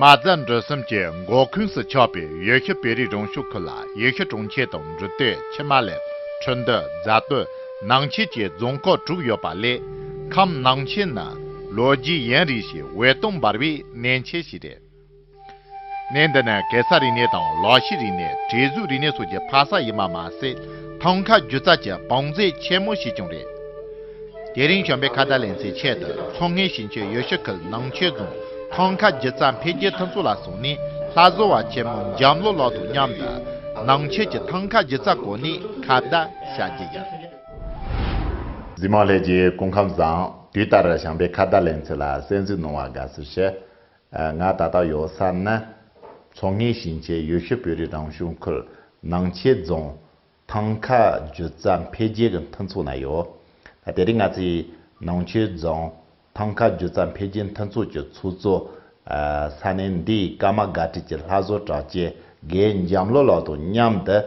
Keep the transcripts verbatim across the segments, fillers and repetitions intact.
རྨ་རྫ་འབྲི་གསུམ་གྱི་མགོ་ཁུངས་སུ་ཆགས་པའི་ཡུལ་ཤུལ་བོད་རིགས་རང་སྐྱོང་ཁུལ་ལ་ཡུལ་ཤུལ་གྲོང་ཁྱེར་དང་འབྲི་སྟོད། ཆུ་དམར་ལེབ། ཁྲི་འདུལ། རྫ་སྟོད། ནང་ཆེན་གྱི་རྫོང་ཁག་དྲུག་ཡོད་པ་ལས། ཁམས་ནང་ཆེན་ནི་ལོ་རྒྱུས་ཡུན་རིང་ཞིང་འོད་སྟོང་འབར་བའི་གནས་ཆེན་ཞིག་རེད། གནས་འདི་ནི་གེ་སར་རིག་གནས་དང་ལག་ཤེས་རིག་གནས། བྲིས་གཟུགས་རིག་གནས་སོགས་ཀྱི་ཕ་ས་ཡིན་པ་མ་ཟད། ཐང་ཁ་སྒྱུ་རྩལ་གྱི་བང་མཛོད་ཆེན་མོ་ཞིག་ཀྱང་རེད། དེ་རིང་བྱམས་པའི་ཁ་བརྡ་ལེ་ཚན་ཆེད་དུ། མཚོ་སྔོན་ཞིང་ཆེན་ཡུལ་ཤུལ་ཁུལ་ནང་ཆེན་རྫོང་ཐང་ཁ་སྒྱུ་རྩལ་འཕེལ་རྒྱས་མཐུན་ཚོགས་ལ་སོང་ནས། ལྷ་བཟོ་བ་ཆེན་མོ་འཇམ་བློ་ལགས་དང་མཉམ་དུ་ནང་ཆེན་གྱི་ཐང་ཁ་སྒྱུ་རྩལ་སྐོར་ནས་ཁ་བརྡ་བྱ་རྒྱུ་ཡིན། གཟིགས་མོ་ལྷན་རྒྱས་སྐུ་ཁམས་བཟང་། དུས་ལྟར་བྱམས་པའི་ཁ་བརྡ་ལེ་ཚན་ལ་གསན་གཟིགས་གནང་བར་དགའ་བསུ་ཞུ། ང་ད་ལྟ་ཡོད་ས་ནི། མཚོ་སྔོན་ཞིང་ཆེན་ཡུལ་ཤུལ་བོད་རིགས་རང་སྐྱོང་ཁུལ་ནང་ཆེན་རྫོང་ཐང་ཁ་སྒྱུ་རྩལ་འཕེལ་རྒྱས་ཀྱི་མཐུན་ཚོགས་ན་ཡོད། ད་དེ་རིང་ང་ཚོས་ནང་ཆེན་རྫོང་ཐང་ཁ་སྒྱུ་རྩལ་འཕེལ་རྒྱས་མཐུན་ཚོགས་ཀྱི་ཚོགས་གཙོ། ས་གནས་འདིའི་ཀརྨ་དགའ་བྲལ་གྱི་ལྷ་བཟོ་གྲགས་ཅན་རྒན་འཇམ་བློ་ལགས་དང་མཉམ་དུ།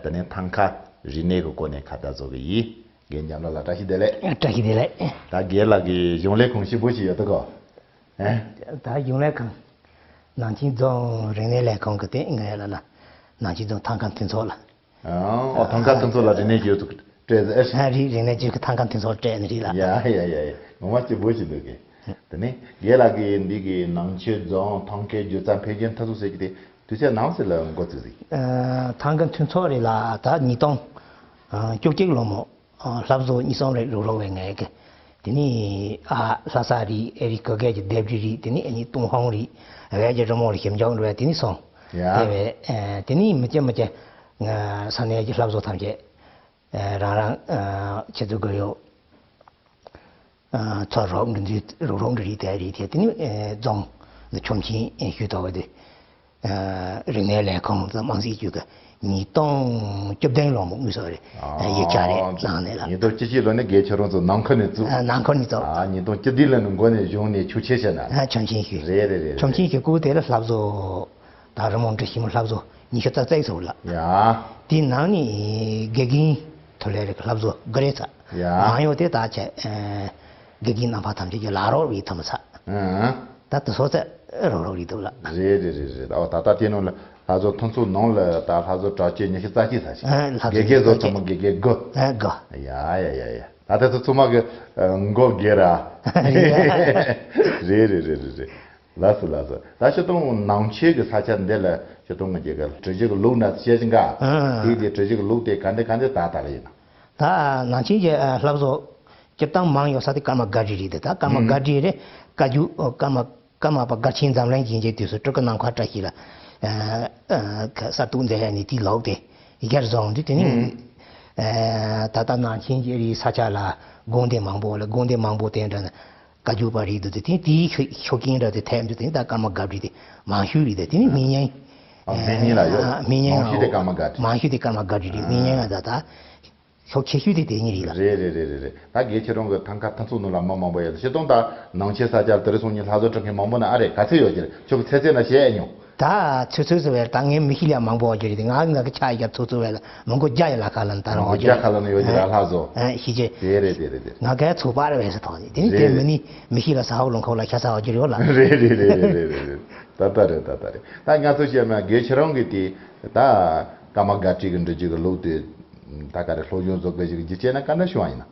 དེ་ནས་ཐང་ཁ་རིག་གནས་ཀྱི་སྐོར་ནས་ཁ་བརྡ་བཟོ་གི་ཡིན། རྒན་འཇམ་བློ་ལགས་བཀྲ་ཤིས་བདེ་ལེགས། བཀྲ་ཤིས་བདེ་ལེགས། ད་རྒན་ལགས་ཀྱི་གཞུང་ལས་ཁང་ཞེ་པོ་ཞིག་ཡོད་དོ་གོ། ཨེ། ད་གཞུང་ལས་ཁང་། ནང་ཆེན་རྫོང་རིག་གནས་ལས་ཁང་གི་སྟེང་ང་ཡ་ལ་ལ། ནང་ཆེན་རྫོང་ཐང་ཁ་མཐུན་ཚོགས་ལ། ཨ། ཨོ། ཐང་ཁ་མཐུན་ཚོགས་ལ་རིག་གནས་ཅུས་སྤྲད་ཟེར། ཨ། རིག་རིག་གནས་ཅུས་ཀྱི་ཐང་ཁ་མཐུན་ཚོགས་སྤྲད་ནི་རེད་ལ། ཡ་ཡ་ཡ་ཡ། ངོ་མ་སྐྱིད་པོ་ཞིག་འདུག་གི། དེ་ནས་རྒན་ལགས་ཀྱིས་འདི་གི་ནང་ཆེན་རྫོང་ཐང་ཁའི་སྒྱུ་རྩལ་འཕེལ་རྒྱས་མཐུན་ཚོགས་ཟེར་གྱི་དེ་དུས་ཚོད་ནམ་ཟིག་ལ་འགོ་བཙུགས་ཟིག། ཨ། ཐང་ཁ་མཐུན་ཚོགས་རེད་ལ། ད་ཉིས་སྟོང་བཅུ་གཅིག་ལོ་མོ། ལྷ་བཟོ་གཉིས་གསུམ་རེ་རུག་རོག་བའི་ངས་ཀྱི། དེ་ནས་ཨ་ལྷ་ས་རེད། ཨ་རི་གི་སྐད་ཀྱི་ལྡེབས་རིས་རེད། དེ་ནས་ཨ་ནི་ཏུན་ཧོང་རེད། སྦས་གྱི་རི་མོ་ལ་ཞིབ་འཇུག་འགྲོ་བས་དེ་ནས་སོང་། ཡ། དེ་བས་ཨ་དེ་ནས་མི་སྐྱ་མི་སྐྱ་ས་གནས་ཀྱི་ལྷ་བཟོ་ཐམས་ཅད་ཨ་རང་རང་ཨ་ཆེད་དུ་དགོས་ཡོད། ཨ་ཚོ་རོགས་འདི་འདི་རོགས་རོགས་འདི་རེད། དེ་རེད་དེ། དེ་ནི་ཨེ་རྫོང་ནི་ཁྱོམ་ཆེན་ཨེ་ཞུས་ཐོག་གི་དེ། ཨ་རིག་གནས་ལས་ཁུངས་དང་དམངས་སྲིད་ཅུས་ཀྱི་ཉིས་སྟོང་བཅུ་བདུན་ལོ་མོ་དངུལ་སོགས་རེད། ཨ་ཡིག་ཆ་རེད་ནང་ནས་ལ། ཉིས་སྟོང་བཅུ་གཅིག་ལོ་ནས་རྒན་ཁྱེད་རང་ཚོ་ནང་ཁུལ་ནས་བཙུགས། ཨ་ནང་ཁུལ་ནས་བཙུགས། ཨ་ཉིས་སྟོང་བཅུ་བདུན་ལོ་ནས་འགོ་ནས་གཞུང་ནས་ཆོག་མཆན་བྱས་ན། ཨ་ཁྱོམ་ཆེན་ཞུས། རེད་རེད་རེད། ཁྱོམ་ཆེན་ཞུས་སྐུ་དེ་ལ་ལྷ་བཟོ། ད་རི་མོ་འབྲི་ཞིབ་མོ་ལྷ་བཟོ་ཉི་ཤུ་རྩ་གཅིག་ཚོ་ལ། ཡ། དེ་ནང་ནས་དགེ་རྒན་ཐོན་ལས་རིགས་ལྷ་བཟོ་དགུ་རེ་ཚ། ཡ། ནང་ཡོད་དེ་ད་ཆ་ཨ་དགེ་རྒན་རྣམ་པ་ཐམས་ཅད་ཀྱི་ལག་རོགས་རིགས་ཐོན་མི་ཚ། ཨང་། ད་དེ་ཚོ་ཚ་རོགས་རོགས་རིགས་འདུག་ལ། རེད་རེད་རེད་རེད། ཨོ་ད་ལྟ་དེ་ནང་ལ་ལྷ་བཟོ་མཐུན་ཚོགས་ནང་ལ་ད་ལྷ་བཟོ་གྲགས་ཅན་ཉི་ཤུ་རྩ་གཅིག་ཚ་ཞིག། ཨ་ལྷ་བཟོ་དགེ་རྒན་བཟོ་ཉི་ཤུ་རྩ་གཅིག་ཚང་མ་དགེ་རྒན་དགུ། ཨ་དགུ། ཡ་ཡ་ཡ་ཡ། ད་ལྟ་ཚོ་ཚང་མ་གི་ཨ་མགོ་སྒེར་ར། རེད་རེད་རེད་རེད་རེད། ལགས་སོ་ལགས་སོ། ད་སྤྱིར་བཏང་ནང་ཆེན་གྱི་ས་ཆ་འདི་ལ་སྤྱིར་བཏང་ང་རྒྱལ་ཁབ་བྲི་གཞི་གི་ལུགས་ན་བཤད་ཀྱི་འགའ། ཨ། དེ་དེ་བྲི་གཞི་གི་ལུགས་དེ་ག་འདྲ་ག་འདྲ་ད་ལྟ་ལ་ཡིན་ན། ད་ནང་ཆེན་གྱི་ཨ་ལྷ་བཟོ་སྤྱིར་བཏང་མང་ཡོད་ས་དེ་ཀརྨ་སྒར་བྲིས་རེད། ད་ཀརྨ་སྒར་བྲིས་རེད། བཀའ་བརྒྱུད་ཀརྨ་ཀརྨ་པ་སྒར་ཆེན་འཛམ་གླིང་རྒྱན་གྱི་དུས་སུ་སྤྲུལ་སྐུ་ནམ་མཁའ་བཀྲ་ཤིས་ལ་ཨ་ཨ་གསར་གཏོད་མཛད་ཡ་ནི་དེའི་ལུགས་དེ་ཡར་བཟུང་དུས་དེ་ནི་ཨ་ད་ལྟ་ནང་ཆེན་གྱི་རིགས་ས་ཆ་ལ་དགོན་སྡེ་མང་པོ་ལ་དགོན་སྡེ་མང་པོ་དེ་འདྲ་ན། བཀའ་བརྒྱུད་པ་རེད་འདུག་དེ་དེའི་ཤུགས་ཤུགས་རྐྱེན་འདྲ་དེ་ཐེབས་འདུག་དེ་ད་ཀརྨ་སྒར་བྲིས་དེ་མང་ཤོས་རེད། དེ་དེ་ནི་མིང་སྙན། ཨ་མིང་སྙན་ལ་ཡོད། ཨ་མིང་སྙན་མང་ཤོས་དེ་ཀརྨ་སྒར་བྲིས། མང་ཤོས་དེ་ཀརྨ་སྒར་བྲིས་རེད། མིང་སྙན་ལ་ད་ད་ཤུགས་ཆེ་ཤོས་དེ་དེ་གཉིས་རེད་ལ། རེད་རེད་རེད་རེད་རེད། ད་རྒན་ཁྱེད་རང་གི་ཐང་ཁ་ཐང་ཚོགས་ནང་ལ་མི་མང་པོ་ཡོད། སྤྱིར་བཏང་ད་ནང་ཆེན་ས་ཆར་དེ་རིང་སང་ཉིན་ལྷ་བཟོ་གྲུབ་མཁན་མང་པོ་ན་ཨ་རེད། ག་ཚོད་ཡོད་ཀྱི་རེད། ཁྱོད་ཀྱི་ཚད་ཚད་ན་བཤད་ཨེ་མྱོང་། ད་ཚོད་ཚོད་ཟེར་བས་ད་ངས་མི་ཤེས་ལ་མང་པོ་ཡོད་ཀྱི་རེད། ང་ང་གི་ཆ་ཡ་ཚོད་ཚོད་བས་ལ་མི་མགོ་བརྒྱ་ཡི་ལ་ཁ་ལ་ད་རང་མི་མགོ་ཡོད་ཀྱི་རེད། བརྒྱ་ཁ་ལ་ནི་ཡོད་ཀྱི་རེད་ལྷ་བཟོ། ཨ་ཤེས་ཀྱི། དེ་རེད་དེ་རེད་དེ། ང་ག་ཚོད་པ་རེད་བས་ཟེར་ཐོག་ནས་དེ་ནི་དེ་རེད། མི་ནི་མི་ཤེས་ལ་ས་འོག་ལུང་ཁོག་ལ་ཤ་ཚ་བ་ཀྱི་རེད་ལ། རེད་རེད་རེད་རེད་རེད་རེད། ད་ལྟ་རེད་ད་ལྟ་རེད། ད་ང་ཚོ་བཤད་ན་རྒན་ཁྱེད་རང་གི་དེ་ད་ཀརྨ་སྒར་བྲིས་ཀྱི་འབྲི་རྒྱུ་གི་ལུགས་དེ་ད་ག་རེ་སློབ་སྦྱོང་བཟོ་དགོས་ཞིག་རྒྱུ་བྱས་ན་ག་འདྲ་བྱུང་བ་ཡིན་ན།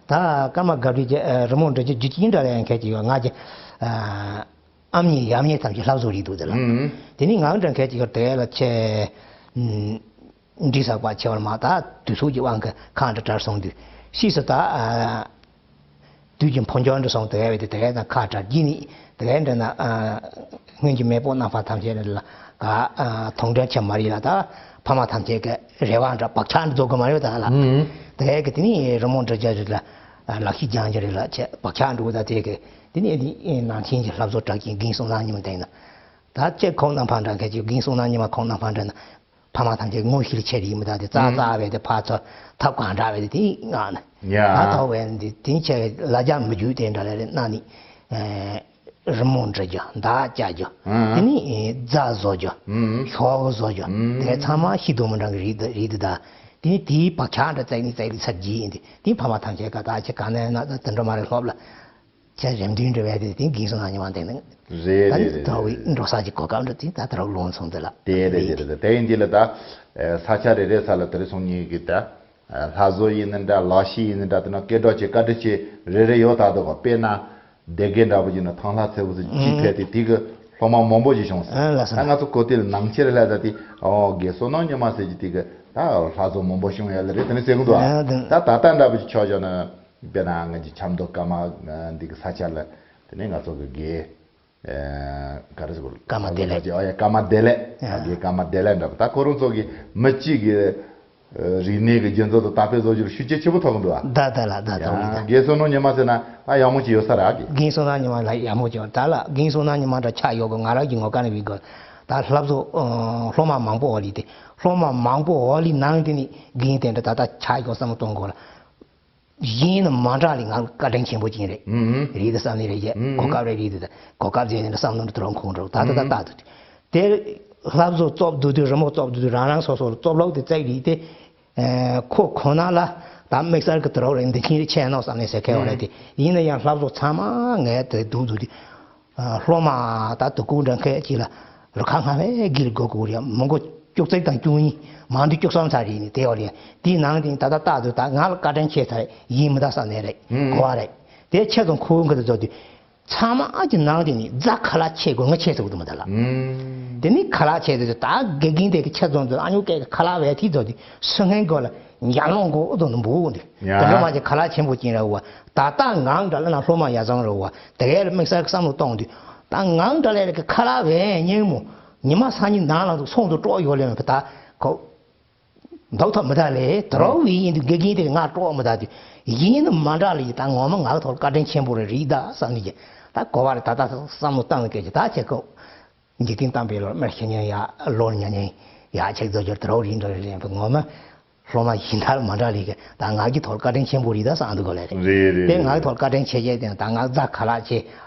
ད་ཀརྨ་སྒར་བྲིས་ཀྱི་ཨ་རི་མོ་འབྲི་རྒྱུ་རྒྱུ་རྐྱེན་འདྲ་ལ་ཡང་ཁྱད་ཀྱི་ཡོད། ང་གི་ཨ་ཨམ་གཉིས་ཡབ་གཉིས་ཐམས་ཅད་ལྷ་བཟོ་རེད་འདུག་དེ་ལ། ཨུམ། དེ་ནི་ང་འདྲ་མཁན་ཅིག་གི་དེ་ལ་ཆེ། འབྲི་ཚགས་པ་ཆེ་བར་མ་ད་དུས་ཚོད་ཀྱི་དབང་གིས་ཁག་འདྲ་འདྲར་སོང་དུས་ཕྱིས་སུ་ད་ཨ་དུས་ཀྱི་འཕོ་འགྱུར་འདྲ་སོང་དེ་བས་དེ་དེ་ན་ཁག་འདྲ་བགྱིས་ནས་དེ་འདྲ་ན་ཨ་སྔོན་གྱི་མེས་པོ་རྣམ་པ་ཐམས་ཅད་ལ་ག་ཨ་མཐོང་གྲོལ་ཆེ་མ་རེད་ལ། ད་ཕ་མ་ཐམས་ཅད་ཀྱི་རེ་བ་འདྲ་བག་ཆགས་འདྲ་རྫོགས་གི་མ་རེད་ད་ལ། ཨུམ། དེ་གི་དེ་ནི་རི་མོ་འབྲི་རྒྱུ་རེད་ལ། ལག་ཤེས་སྦྱང་རྒྱུ་རེད་ལ་ཆེ་བག་ཆགས་འགྲོ་ད་དེ་གི་དེ་ནི་ནང་ཆེན་གྱི་ལྷ་བཟོ་གྲགས་ཅན་རྒན་གསུམ་ལ་ཉིན་མོ་བསྟན་ན་ད་ཅེ་ཁོང་རྣམ་པ་འདྲ་མཁན་གྱི་རྒན་གསུམ་ལ་ཉིན་མ་ཁོང་རྣམ་པ་འདྲ་ན། ཕ་མ་ཐམས་ཅད་ངོ་ཤེས་ཆེ་རིགས་མི་དག་དེ་རྩ་རྩ་བས་དེ་ཕར་ཚུར་ཐབས་གང་དྲག་བས་དེ་དེ་ངག་ནས་ཡ། ང་ཐོག་བས་དེ་དེ་ཆེ་ལ་རྒྱ་མི་རྒྱུད་དེ་འདྲ་ལས་རེ་གནང་ནས་རི་མོ་འབྲི་རྒྱུ་མདའ་རྒྱག་རྒྱུ་ཨང་དེ་ནས་རྫ་བཟོ་རྒྱུ་ཨང་ཤོག་བཟོ་རྒྱུ་ཨང་དེ་ཚང་མ་ཤི་དུ་མི་འདྲ་གི་རིགས་དེ་རིགས་དེ་དག་དེ་ནས་དེའི་བག་ཆགས་འདྲ་བཙལ་ནས་བཙལ་ནས་ཚར་རྒྱུ་ཡིན་དེ་དེ་ཕ་མ་ཐམས་ཅད་ཀ་ད་ཆེ་ག་ནས་ན་དེ་འདྲ་མ་རེད་སློབ་ལ། ཆ་རེམ་འདུན་འདྲ་བས་དེ་དེ་གིན་སོང་ན་ཉི་མ་དེ་ནི། རེད་རེད་རེད། ད་ནི་ད་འགྲོ་ས་ཀྱི་གོ་སྐབས་འདྲ་དེ་ད་ད་རག་ལོང་སོང་དེ་ལ། དེ་རེད་དེ་རེད། དེ་ཡིན་དེ་ལ་ད་ས་ཆ་རེ་རེ་ས་ལ་དེ་རེ་སོང་ཉིན་གི་ད་ལྷ་བཟོ་ཡིན་ནི་འདྲ། ལག་ཤེས་ཡིན་ནི་འདྲ། དེ་ན་སྐད་གྲགས་ཆེ་བཀའ་དྲིན་ཆེ་རེ་རེ་ཡོད། ད་དོ་ག་དཔེར་ན་སྡེ་དགེ་འདྲ་པོ་ཡིན་ན་ཐང་ལྷ་ཚེ་བོ་ཚོ་ཅི་ཕེབས་དེ་དེ་གི་སློབ་མ་མང་པོ་ཞིག་བྱུང་སོང་། ད་ང་ཚོ་གོ་ཐོས་ལ་ནང་ཆེར་ལྷ་ས་དེ་ཨོ་དགེ་བསོད་ནམས་ཉི་མ་ཟེར་གྱི་དེ་གི་ད་ལྷ་བཟོ་མང་པོ་བྱུང་ཡ་ལ་རེད། དེ་ནི་ཟེར་གི་འདུག་ཨ། ད་ད་ལྟ་འདྲ་པོ་ཅིག་ཆོག་བཞག་ན། དཔེར་ན་ང་ཅི་ཆབ་མདོ་ཀརྨ་འདི་གི་ས་ཆ་ལ་དེ་ནས་ང་ཚོ་གི་དགེ་ག་རེ་ཟེར་དགོས། ཀརྨ་བདེ་ལེགས། ཨ་ཡ་ཀརྨ་བདེ་ལེགས། ཨ་དགེ་ཀརྨ་བདེ་ལེགས་འདྲ་པོ། ད་ཁོ་རང་ཚོ་གི་མི་གཅིག་གི་རིག་གནས་ཀྱི་རྒྱུན་འཛིན་དང་དར་སྤེལ་བཟོ་རྒྱུར་ཤུགས་རྐྱེན་ཆེན་པོ་ཐོགས་འདུག་ཨ། ད་ད་ལ་ད་ད་ཡ་དགེ་བསོད་ནམས་ཉི་མ་ཟེར་ན་ད་ཡག་མོ་ཅིག་ཡོད་ས་རེད་ཨ། དགེ་བསོད་ནམས་ཉི་མ་ལ་ཡག་མོ་ཅིག་ཡོད། ད་ལ་དགེ་བསོད་ནམས་ཉི་མ་འདྲ་ཆགས་ཡོད་གི། ང་རང་གི་ངོ་ཀ་ནས་བི་གོ་ད་ལྷ་བཟོ་སློབ་མ་མང་པོ་འོག་ལི་དེ། སློབ་མ་མང་པོ་འོག་ལི་ནང་དེ་ནི་དགེ་དེ་འདྲ་ད་ད་ཆགས་ཡོད་བསམ་བློ་གཏོང་དགོས་ལ། གཞན་ནི་མ་འདྲ་ལས་ང་བཀའ་དྲིན་ཆེན་པོ་ཅན་རེད། ཨུ་ཨུ། རེད་དེ་བསམ་ནི་རེད་ཀྱི། ཨུ་ཨུ། གོ་སྐབས་རེད། རེད་དེ་གོ་སྐབས་ཟེར་ནས་བསམ་བློ་འདི་དུ་རང་ཁོང་འགྲོ་ད་ད་ད་ད་དུ་དེ་ལྷ་བཟོ་རྩོབ་བསྡུ་དུས་རི་མོ་རྩོབ་བསྡུ་དུས་རང་རང་སོ་སོར་རྩོབ་ལོག་དེ་བཙལ་རེད་དེ། ཁོ་ཁོ་ན་ལ་ད་དམིགས་བསལ་གྱི་དུ་རོགས་རེད། འདི་ཁྱིན་རེ་ཆད་ནོ་བསམ་ནས་ཟེར་ཁས་བ་རེད་དེ། ཡིན་ན་ཡང་ལྷ་བཟོ་ཚང་མ་ངས་དེ་བསྡུ་བསྡུ་དེ། སློབ་མ་ད་དུ་ཀུན་འདྲ་མཁས་ཅིག་ལ་རུ་ཁག་སྔ་བས་སྒིར་དགོས་དགོས་རེད། མི་མགོ་བཅུ་གཅིག་དང་བཅུ་གཉིས་མང་དུ་བཅུ་གསུམ་ཚར་རེད་ནི་དེ་ཡོད་རེད། དེའི་ནང་དེ་ད་ལྟ་ལྟ་དུས་ད་ང་ལ་བཀའ་དྲིན་ཆེ་ཚར་ཡིན་མི་ད་བསམ་ནས་རེད། གོ་བ་རེད། དེ་ཆེད་དུ་ཁོ་གི་དེ་ཚོ་དེ་ཚང་མ་ཨ་ཅི་ནང་དེ་ནི་རྫ་ཁ་ལག་ཆེ་དགོས་ང་ཆེ་ཟེར་གི་འདུག་མི་ད་ལ། དེ་ནི་ཁ་ལག་ཆེ་དེ་ད་དགེ་རྒན་དེ་གི་ཆེད་དུ་ཨ་ཉུ་སྐད་གི་ཁ་ལག་བས་དེ་ཚོ་དེ་སུ་ངན་དགོས་ལ་ཉག་ལོང་དགོས་དོ་ནི་འབུ་འདི། ཡ། དེ་འདྲ་མ་ཅིག་ཁ་ལག་ཆེན་པོ་ཅིག་རེད་བ། ད་ལྟ་ངང་འདྲ་ལ་ན་སློབ་མ་ཡ་བཟང་རེད་བ། དེ་གའི་དམིགས་བསལ་གྱི་བསམ་བློ་གཏོང་དུས། ད་ངང་འདྲ་ལས་རེད་ཀྱི་ཁ་ལག་བས་སྙིང་མོ། ཉི་མ་སང་ཉིན་ནང་ལ་འདུག་སོང་དུ་དཀྲོག་ཡོད་ལེ་མ་ད་ཁོ། འདོག་ཐབས་མི་ད་ལེ་དེ་རོགས་བི་ཡིན་དུས་དགེ་རྒན་དེ་ང་དཀྲོག་མི་ད་དུས། ཡིན་ནི་མ་འདྲ་ལེ་ད་ངོ་མ་ང་གི་ཐོག་བཀའ་དྲིན་ཆེན་པོ་རེད་རེད་ད་བསམ་ནི་ཀྱི། ད་གོ་བ་རེད་ད་ད་བསམ་བློ་བཏང་ནི་སྐད་ཀྱི་ད་ཆེ་ཁོ། འཇིག་རྟེན་བལྟམས་པའི་ལོ་སྨྲ་ཤེས་མཁན་ཡག་ལོ་ཉན་མཁན་ཡག་ཆེག་རྫོགས་སྦྱོར་དུ་རོགས་རིན་འགྲོ་རེ་རེད་པ། ངོ་མ་སློབ་མ་ཡིན་ཐར་མ་འདྲ་རེད་གི། ད་ང་གི་ཐོག་བཀའ་དྲིན་ཆེན་པོ་རེད་ད་བསམ་འདུག་གོ་ལེ་རེད། རེད་རེད་དེ་ང་གི་ཐོག་བཀའ་དྲིན་ཆེ་ཆེ་དེ་ད་ང་རྫ་ཁ་ལག་ཆེ་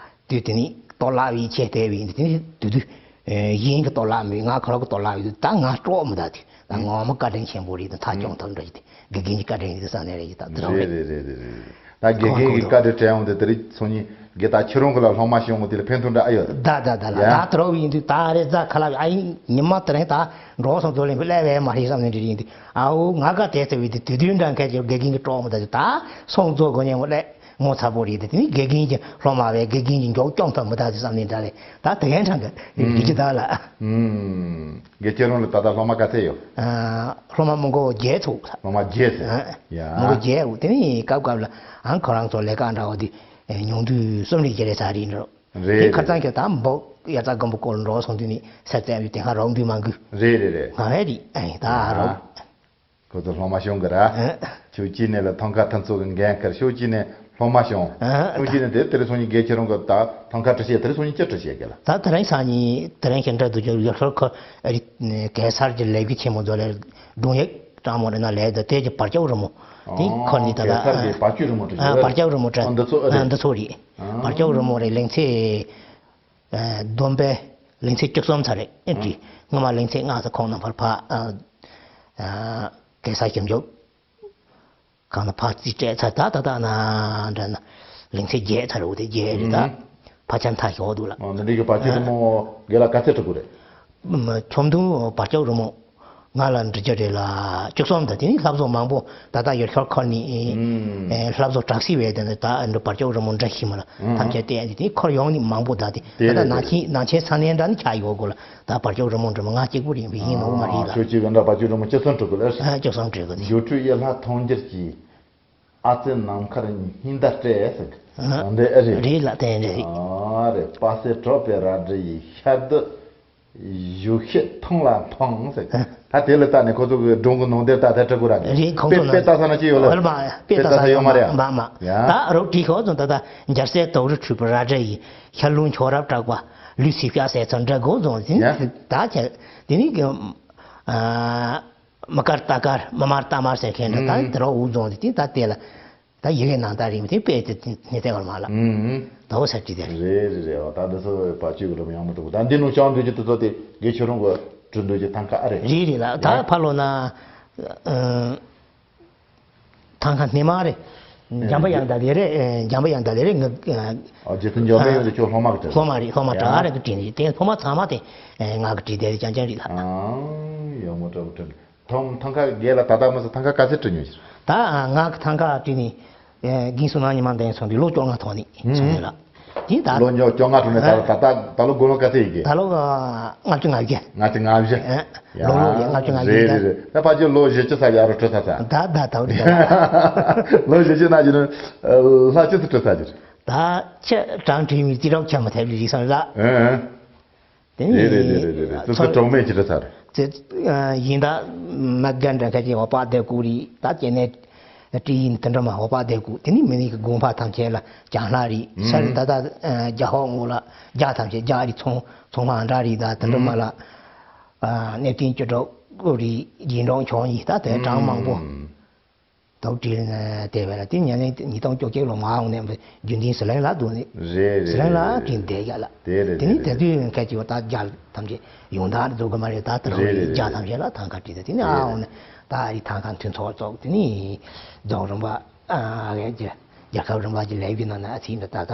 དུས་དེ་ནི་གཏོར་བརླག་བའི་ཆེ་དེ་བའི་དེ་ནི་དུས་དུས་གཞན་གི་གཏོར་བརླག་མེད། ང་ཁ་ལག་གི་གཏོར་བརླག་ཡོད་དུས་ད་ང་དཀྲོག་མི་ད་དུས། ད་ངོ་མ་བཀའ་དྲིན་ཆེན་པོ་རེད་དང་མཐའ་སྐྱོང་ཐུབ་འགྲོ་ཡི་དེ་དགེ་རྒན་གྱི་བཀའ་དྲིན་རེད་བསམ་ནས་རེད་ཀྱི་ད་དེ་རང་རེད། རེད་རེད་རེད་རེད། ད་དགེ་རྒན་གྱི་བཀའ་དྲིན་དྲན་འོང་དེ་དེ་རིང་སང་ཉིན་དགེ་ད་ཁྱེད་རང་གི་ལ་སློབ་མ་བྱུང་བ་དེ་ལ་ཕན་ཐོགས་འདྲ་ཨ་ཡོད། ད་ད་ད་ལ་ཡ། ད་དེ་རང་ཡིན་དུས་ད་རེད་རྫ་ཁ་ལག་ཨ་ཡིན་ཉི་མ་དེ་རིང་ད་འགྲོ་སོང་རྫོགས་ལེན་པའི་ཀླད་པའི་མ་ཧྲི་བསམ་ནས་འདྲི་ཡིན་དུས་ཨའོ་ང་ག་དེ་ཚེ་བའི་དུས་དུས་དུས་འདྲ་མཁན་གྱི་དགེ་རྒན་གྱི་གྲོགས་མི་ད་དུས་ད་སོང་རྫོགས་དགོས་ཉན་མོ་ཀླད། ངོ་ཚ་པོ་རེད་དེ། དེ་ནི་དགེ་རྒན་གྱི་སློབ་མ་བས་དགེ་རྒན་གྱི་མགྱོགས་སྐྱོང་ཐབས་མི་ད་དེ་བསམ་ནས་འདྲ་ལས་ད་དེ་གན་གྲངས་ཀྱི་རིག་གི་ད་ལ། ཨུམ། དགེ་ཁྱེད་རང་ལ་ད་ལྟ་སློབ་མ་ག་ཚད་ཡོད། ཨ། སློབ་མ་མི་མགོ་བརྒྱད་ཚུགས། སློབ་མ་བརྒྱད་ཟེར། ཨ། ཡ། མི་མགོ་བརྒྱད་འུ་དེ་ནི་སྐབས་སྐབས་ལ་ཨང་ཁོ་རང་ཚོ་ལས་ཀ་འདྲ་བོ་དེ་ཉུང་དུས་གསུམ་རེ་བརྒྱད་རེ་ཚར་རེད་འགྲོ། རེད་དེ་ཁ་རེད་སང་རེད། ཁྱོད་ད་འབོག་ཡ་རྩ་དགོན་པོ་སྐོར་འགྲོ་སོང་དུས་ནི་སེར་བཙན་བའི་དེ་ཧ་རོགས་འདུས་མ་འགུལ། རེད་རེད་རེད། ང་བས་རེད་ཨ་ད་ཡ། རོགས། ཁོ་ཚོ་སློབ་མ་ཤོང་གི་ར། ཨ། ཕྱོགས་གཅིག་ནས་ལ་ཐང་ཁ་ཐུན་ཚོགས་ཀྱི་འགན་ཁུར། ཕྱོགས་གཅིག་ནས་སློབ་མ་ཤོང་། ཨ། ཕྱོགས་གཅིག་ནས་དེ་དེ་རིང་སང་ཉིན་དགེ་ཁྱེད་རང་གི་ད་ཐང་ཁ་འབྲི་བྱེད་དེ་རིང་སང་ཉིན་ཅི་འབྲི་བྱེད་གི་ལ། ད་དེ་རིང་སང་ཉིན་དེ་རིང་ཞིག་འདྲ་འདུག་ཀྱང་ཡོད་ཁོ་ཁོ་གེ་སར་གྱི་ལས་ཀྱི་ཆེན་མོ་ཚོ་ལས་སྒྲུང་ཡིག་སྤྲང་མོ་རེ་ན་ལས་ད་དེ་གྱི་བར་ཅོག་རི་མོ་དེ་ཁོ་ནི་ད་ད་གེ་སར་གྱི་བར་ཅོག་རི་མོ་འབྲི་ཨ་བར་ཅོག་རི་མོ་འབྲི་ཨ་འདི་ཚོ་ཨ་རེད། འདི་ཚོ་རེད། ཨ། བར་ཅོག་རི་མོ་རེད། གླིང་ཚེ། ཨ། བསྡོམས་པས་གླིང་ཚེ་བཅུ་གསུམ་ཚར་རེད་ཨེ་འདྲི། སྔོན་མ་གླིང་ཚེ་ལྔ་ཚར་ཁོང་རྣམ་པར་ཕ། ཨ། ཨ། གེ་སར་ཞིབ་འཇུག་གང་ལ་ཕ་རྩིས་སྤྲད་ཚར་ད་ད་ད་ན་འདྲ་ན་གླིང་ཚེ་བརྒྱད་ཚར་རེད་འོ་དེ་བརྒྱད་རེད་ད། ཕ་ཆ་མཐའ་ཞོག་འདུག་ལ། ཨ། འདི་འདྲའི་གི་བར་ཆད་དུ་མོ་དགེ་ལ་ག་ཚད་འགྲོ་གི་རེད། ཁྱོམ་དུང་བར་ཅོག་རི་མོ། ང་ལ་འབྲི་རྒྱུ་རེད་ལ། བཅུ་གསུམ་དང་དེ་ནི་ལྷ་བཟོ་མང་པོ་ད་ལྟ་ཡོད་ཤོར་ཁོ་ནི། ཨེ། ལྷ་བཟོ་བྲག་སྲིད་བས་དེ་ནི་ད་འདི་བར་ཅོག་རི་མོ་འདྲ་ཞིག་མ་ལ་ཐམས་ཅད་བལྟས་ཡ་དེ་ཁོར་ཡོང་ནི་མང་པོ་ད་དེ་ད་ལྟ་ནང་ཆེན་ནང་ཆེན་ས་གནས་འདྲ་ནི་ཆགས་ཡོད་དགོས་ལ། ད་བར་ཅོག་རི་མོ་འདྲ་མ་ང་གཅིག་པུ་རེད་པས་ཡིན་ནོ་མ་རེད་ལ། ཁྱོད་ཀྱིས་འདྲ་བར་ཅོག་རི་མོ་བཅུ་གསུམ་འབྲི་དགོས་ལ། བཅུ་གསུམ་འབྲི་དགོས་དེ། སྒྱུ་འཕྲུལ་ཡིད་ལྷ་མཐོང་འགྱུར་གྱིས། ཨ་ཙི་ནམ་མཁར་ཉི་ཟླ་སྤྲད་ཟེར་གི། ཨ། འདི་ཨེ་རེད། རེད་ལ་དེ་འདྲ་རེད། ཨ་རེད། དཔལ་སྲས་གྲགས་པའི་རལ་གྲི་ཡིས། ཤར་དུ་བཞུགས་ཤིང་ཐང་ལ་འཕངས་ཟེར་གི། ཨ། ད་དེ་ལ་ལྟ་ནས་ཁོ་ཚོ་གི་སྒྲུང་གི་ནང་དེར་ལྟ་དེ་འབྲི་དགོས་ར། རེད་ཁོང་ཚོ་དཔེ་ལ་དཔེ་ལྟ་ས་ན་ཅི་ཡོད་ལ། ཨོལ་མ་དཔེ་ལྟ་ས་ཡོད་མ་རེད། མ་མ། ཡ། ད་རོགས་བྲིས་ཤོག་ཙང་ད་ལྟ་རྒྱལ་སྲས་དོག་རི་འཁྲུད་པའི་རལ་གྲི་ཡིས། ཤར་ལུང་ཁྱོད་རབ་གྲགས་པ་ལུས་སྲིད་ཤ་ཟེར་ཚོ་འདྲ་དགོས་བཟུང་ཟིན། ཡ། ད་ཆ་དེ་ནི་གི། ཨ། མི་དཀར་རྟ་དཀར་མི་དམར་རྟ་དམར་ཟེར་མཁན་འདྲ་ད་ཨུམ། དེ་རོགས་འུ་རྫོང་དེ་དེ་ད་དེ་ལ་ད་ཡི་གེ་ནང་ད་རིང་དེ་དཔེ་དེ་ནི་དེ་བར་མ་ལ། ཨུམ། ད་འོ་ས་བྲིས་དེ་རེད། རེད་རེད་རེད། འོ་ད་འདི་ཚོ་བ་བཅུ་གི་ལོ་མ་ཡང་མི་འདུག་ད་འདི་ནང་བྱང་འདུས་ཀྱི་དེ་ཚོ་དེ་དགེ་ཆོས་རང་གི་གྲུབ་འདུས་ཀྱི་ཐང་ཁ་ཨ་རེད། རེད་རེད་ལ་ད་ཡ། ཕ་ལོ་ན། ཨ། ཐང་ཁ་སྣེ་མ་རེད། འཇམ་པ་དབྱངས་ད་ལེ་རེད། འཇམ་པ་དབྱངས་ད་ལེ་རེད། ང་ཨ་རྗེ་བཙུན་འཇམ་དཔལ་དབྱངས་དེ་ཁྱོད་སློབ་མ་གི་གྲས། སློབ་མ་རེད། སློབ་མ་གྲྭ་ཡ་རེད་དུ་བྲིས་ནས་དེ་སློབ་མ་ཚང་མ་དེ་ང་གི་བྲིས་དེ་རེད། རྐྱང་རྐྱང་རེད་ལ། ཨ་ཡག་མོ་འདྲ་པོ་བྲིས་ནས། ཐང་ཐང་ཀ་རྒན་ལ་ད་ལྟ་མི་ཚོ་ཐང་ཀ་ག་ཚོད་བྲིས་མྱོང་ཞིག་ད་ང་གི་ཐང་ཀ་བྲིས་ནས་རྒན་བསོད་ནམས་ཉི་མ་འདས་སོང་དུས་ལོ་བཅོ་ལྔ་ཐོག་ནས་སོང་ཡོད་ལ། དེ་ད་ལོ་ཉོ་བཅོ་ལྔ་ཐོག་ནས་ད་ལོ་ད་ལྟ་ད་ལོ་དགུང་ལོ་ག་ཚོད་ཡིན་གི། ད་ལོ་ལྔ་བཅུ་ང་བཞི། ལྔ་བཅུ་ང་བཞི། ལོ་ལོ་ཡིན་ལྔ་བཅུ་ང་བཞི། རེད་རེད་རེད། ད་ཕལ་ཆེར་ལོ་བཞི་བཅུ་ཙམ་ཡར་རུ་འགྲོ་ཚར་ཚར། ད་ད་ད་རེད། ལོ་བཞི་བཅུ་ན་ཅི་ནི་ལྷ་ཅི་ཚོད་འགྲོ་ཚར་གི། ད་ཁྱེད་གྲངས་བྲིས་མི་རྩིས་རོགས་ཁྱབ་མ་ཐེབས་རེད་སོང་ལ། ཨ་ཨ། དེ་ནི་རེད་རེད་རེད་རེད་རེད། ཚོ་ཚོ་གྲོགས་མེད་ཅི་འདྲ་ཚར། དེ་ཡིན་ད་མ་རྒན་འདྲ་ཁ་ཅིག་འོ་པ་དེ་ཀུ་རི་ད་ཅེ་ནས་བྲིས་ཡིན་དེ་འདྲ་མ་འོ་པ་དེ་ཀུ་དེ་ནི་མི་ནི་གི་དགོངས་པ་ཐམས་ཅད་ལ་ཅང་ལྷ་རི་ས་རི་ད་ད་རྒྱ་ཧོ་ངོ་ལ་རྒྱ་ཐམས་ཅད་རྒྱ་རི་ཚོང་ཚོང་མ་འདྲ་རི་ད་དེ་འདྲ་མ་ལ་གནས་བརྟན་ཅི་འགྲོ་ཀུ་རི་རྒྱན་འབྲོང་ཆོག་ཡིན་ད་དེ་གྲངས་མང་པོ། དོག་དྲིལ་ནས་བལྟས་པ་ལ་དེ་ཉིན་ལས་ཉིས་སྟོང་བཅོ་བརྒྱད་ལོ་མ་འོང་ནས་རྒྱུན་ལྡན་ཟི་ལིང་ལ་འདུག་ནས། རེད་རེད་ཟི་ལིང་ལ་རེད་དྲིན་བསྡད་ཡ་ལ། དེ་རེད་དེ་ནི་དེ་དེ་རེད། དུས་ཁ་ཅིག་བ་ད་རྒྱ་ཐམས་ཅད་ཡོང་ད་འཛུགས་གི་མ་རེད། ད་དེ་རང་རེད་རེད་རྒྱ་རེད། ཐམས་ཅད་ལ་ཐང་ཀ་བྲིས་ཏེ་དེ་ནི་ཨ་འོང་ནས་ད་ཨ་རི་ཐང་ཀ་མཐུན་ཚོགས་བཙུགས་དེ་ནི་རྫོང་རིམ་པ་ཨ་རྒྱལ་རྒྱལ་ཁབ་རིམ་པ་གྱི་ལས་ཀྱི་ནང་ན་ཨ་ཚིག་འདི་ད་ད་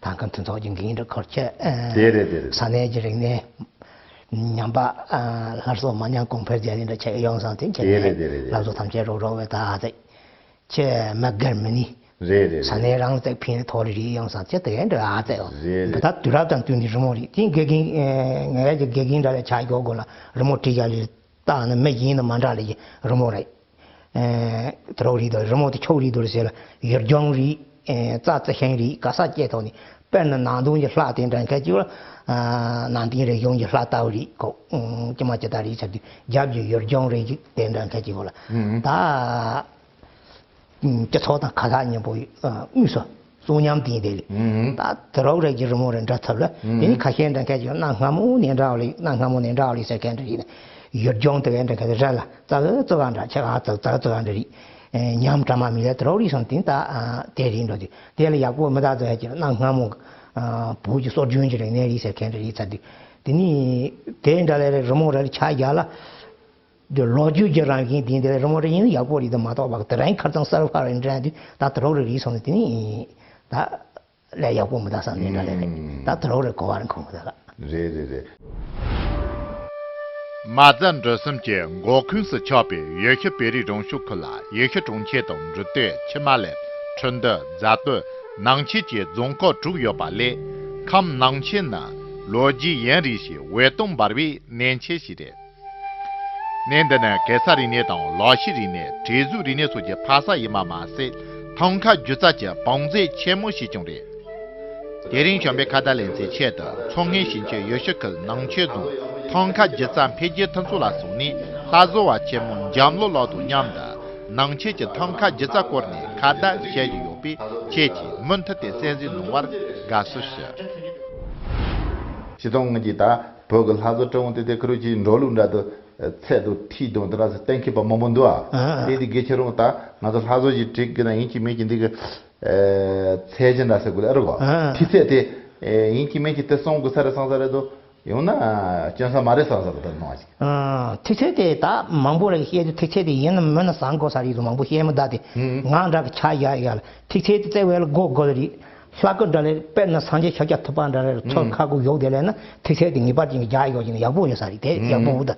ཐང་ཀ་མཐུན་ཚོགས་ཀྱི་འགན་འཁྲི་འཁུར་ཆེད་དེ་རེད་དེ་རེད། ས་གནས་ཀྱི་རིག་གནས། ཉམས་པ་སླར་གསོ་མ་ཉམས་གོང་འཕེལ་རྒྱས་ནི་འདྲ་ཆེ་ཡོང་སང་དེ་ཁྱེད་དེ་རེད་དེ་རེད་དེ་རེད། ལག་བཟོ་ཐམས་ཅད་རོགས་རོགས་བས་ད་ཨ་ཙེ། ཁྱེད་མ་སྒེར་མི་ནི། རེད་རེད་ས་གནས་རང་ལ་ཙེ་ཕིན་ཐོག་རེ་རེ་ཡོང་སང་ཁྱེད་དེ་འདྲ་ཨ་ཙེ་ཡོང་། རེད་རེད། ད་དུས་རབས་དང་བསྟུན་ནས་རི་མོ་རེད་དེ་དགེ་རྒན་ངས་ཀྱི་དགེ་རྒན་འདྲ་ལས་ཆ་གོ་གོ་ལ་རི་མོ་བྲིས་ཡ་ལས་བཏང་ནི་མི་ཡིན་ནི་མ་འདྲ་ལས་ཀྱི་རི་མོ་རེད། དེ་རོགས་རིགས་དང་རི་མོ་དེ་ཁྱོག་རིགས་དུ་རེད་ཟེར་ལ་ཡུལ་ལྗོངས་རིགས། རྩྭ་རྩི་ཤིང་རིགས་ག་ས་སྐྱེ་ཐོག་ནས་དཔེར་ན་ནང་དོན་གྱི་ལྷ་དེ་འདྲ་མཁན་གཅིག་ལ། ནང་བསྟན་རིག་གཞུང་གི་ལྷ་ལྟ་བུ་རིགས་གོ་ཅི་མ་ཅི་ལྟ་རིགས་ཟེར་དུས་རྒྱབ་ཀྱི་ཡུལ་ལྗོངས་རིགས་དེ་འདྲ་མཁན་གཅིག་གོ་ལ། ད་སྤྱི་ཚོགས་དང་ཁ་ཐག་ཉེ་པོ་དངོས་སུ། གསུང་ཉམས་ལྡན་དེ་ལས། ད་དེ་རོགས་རེ་གི་རི་མོ་རེ་འདྲ་ཐབས་ལ། དེ་ནི་ཁ་ཤས་འདྲ་མཁན་གྱི་གནའ་སྔ་མོ་ནས་འདྲ་བ་ལས་གནའ་སྔ་མོ་ནས་འདྲ་བ་ལས་ཟེར་མཁན་འདྲ་ཡིན། ཡུལ་ལྗོངས་དེ་བས་འདྲ་མཁན་དེ་ར་ལ་ཙག་ཙག་འདྲ་ཆེ་ག་ཙག་ཙག་ཙག་འདྲ་རེད། ཉམས་དྲ་མ་མི་ལས་དེ་རོགས་རེ་སོང་དེ་ད་དེ་རེད་འགྲོ་དུས་དེ་ལ་ཡག་པོ་མི་ད་ཙག་ཡ་གྱི་གནའ་སྔ་མོ། བོད་ཀྱི་སྲོལ་རྒྱུན་གྱི་རིག་གནས་རེད་ཟེར་མཁན་འདྲ་ཡིན་ཚར་དུས་དེ་ནི་དེ་འདྲ་ལས་རི་མོ་ར་ལ་ཆ་རྒྱ་ལ། འདི་ལོ་རྒྱུས་ཀྱི་རང་བཞིན་འདི་འདི་རི་མོ་རེ་ཡིན་ཡག་པོ་རེད་དུ་མ་གཏོགས་བག་དེ་རིང་ཁར་ཚང་གསར་བ་རེ་འདྲ་འདི་ད་དེ་རོགས་རེ་རེད་སོང་ནས་དེ་ནི་ད་ལས་ཡག་པོ་མི་ད་བསམ་ནས་འདྲ་ལས་རེད། ད་དེ་རོགས་རེ་གོ་བ་རེ་འཁོར་མི་ད་ལ། རེད་རེད་རེད། མ་རྩ་འགྲོ་གསུམ་གྱི་མགོ་ཁུངས་སུ་ཆགས་པའི་ཡུལ་ཤུལ་བོད་རིགས་རང་སྐྱོང་ཁུལ་ལ་ཡུལ་ཤུལ་གྲོང་ཁྱེར་དང་འབྲི་སྟོད་ཁྱི་མ་ལེབ་ཁྲི་འདུ་རྫ་སྟོད་ནང་ཆེན་གྱི་རྫོང་ཁག་དྲུག་ཡོད་པ་ལས་ཁམས་ནང་ཆེན་ནི་ལོ་རྒྱུས་ཡུན་རིང་ཞིང་འོད་སྟོང་འབར་བའི་གནས་ཆེན་ཞིག་རེད། གནས་འདི་ནི་གེ་སར་རིག་གནས་དང་ལག་ཤེས་རིག་གནས་བྲིས་གཟུགས་རིག་གནས་སོགས་ཀྱི་ཕ་ས་ཡིན་པ་མ་ཟད་ཐང་ཀ་སྒྱུ་རྩལ་གྱི་བང་མཛོད་ཆེན་མོ་ཞིག་ཀྱང་རེད། དེ་རིང་བྱམས་པའི་ཁ་བརྡ་ལེ་ཚན་ཆེད་དུ་མཚོ་སྔོན་ཞིང་ཆེན་ཡུལ་ཤུལ་ཁུལ་ནང་ཆེན་རྫོང་ཐང་ཀ་སྒྱུ་རྩལ་འཕེལ་རྒྱས་མཐུན་ཚོགས་ལ་སོང་ནས་ལྷ་བཟོ་བ་ཆེན་མོ་འཇམ་ལོ་ལགས་དང་མཉམ་དུ་ནང་ཆེན་གྱི་ཐང་ཀ་སྒྱུ་རྩལ་སྐོར་ནས་ཁ་བརྡ་བྱེད་ཀྱི་ཡོད་པས་ཁྱེད་ཀྱིས་མུ་མཐུད་དེ་གསན་གཟིགས་གནང་བར་དགའ་བསུ་ཞུ། སྤྱིར་བཏང་ངེད་ཀྱིས་ད་བོད་ཀྱི་ལྷ་བཟོ་བྲིས་འོང་དེ་དེ་ཁུ་རུ་ཅིག་འགྲོ་ལུགས་འདྲ་དུ་ཚད་དུ་ཁྲིད་དང་དེ་འདྲ་ཟེར་གཏན་འཁེལ་པ་མང་པོ་འདུག་ཨ། ཨ་ཨ། དེ་དེ་དགེ་ཁྱེད་རང་ད་ང་ཚོ་ལྷ་བཟོ་ཞིག་བྲིས་དགོས་ན་ཡིན་གཅིག་མིན་གཅིག་འདི་གི་ཚད་གཞི་འདྲ་ཟེར་དགོས་ཨ་རེད་གོ། ཨ་ཨ། ཁྲིད་ཚད་དེ་ཡིན་གཅིག་མིན་གཅིག་དེ་གསུང་དགོས་ས་རེད་བསམ་ས་རེད་དོ། ཡང་ན་སྐྱོན་ས་མ་རེད་བསམ་ས་རེད་དོ་སྣང་བ་ཞིག་ཨ་ཁྲིད་ཚད་དེ་ད་མང་པོ་རེད་བཤད་དུས་ཁྲིད་ཚད་དེ་ཡིན་ན་མིན་ན་བཟང་དགོས་ས་རེད་དོ་མང་པོ་བཤད་མི་གདའ་དེ། ང་འདྲ་གི་ཆ་ཡ་ཡ་ལ་ཁྲིད་ཚད་དེ་བཙལ་བས་ལ་དགོས་དགོས་རེད། ལྷ་སྐུ་འདྲ་ལས་དཔེར་ན་སངས་རྒྱས་ཤཱཀྱ་ཐུབ་པ་འདྲ་ལས་ཚུར་ཁ་ཁུ་ཡོག་དེ་ལས་ན་ཐིག་ཚད་དེ་ངེས་པར་ཅན་གྱི་རྒྱ་ཡོག་ཅན་ཡག་པོ་ཡོད་ས་རེད་དེ་ཡག་པོ་འུ་ད།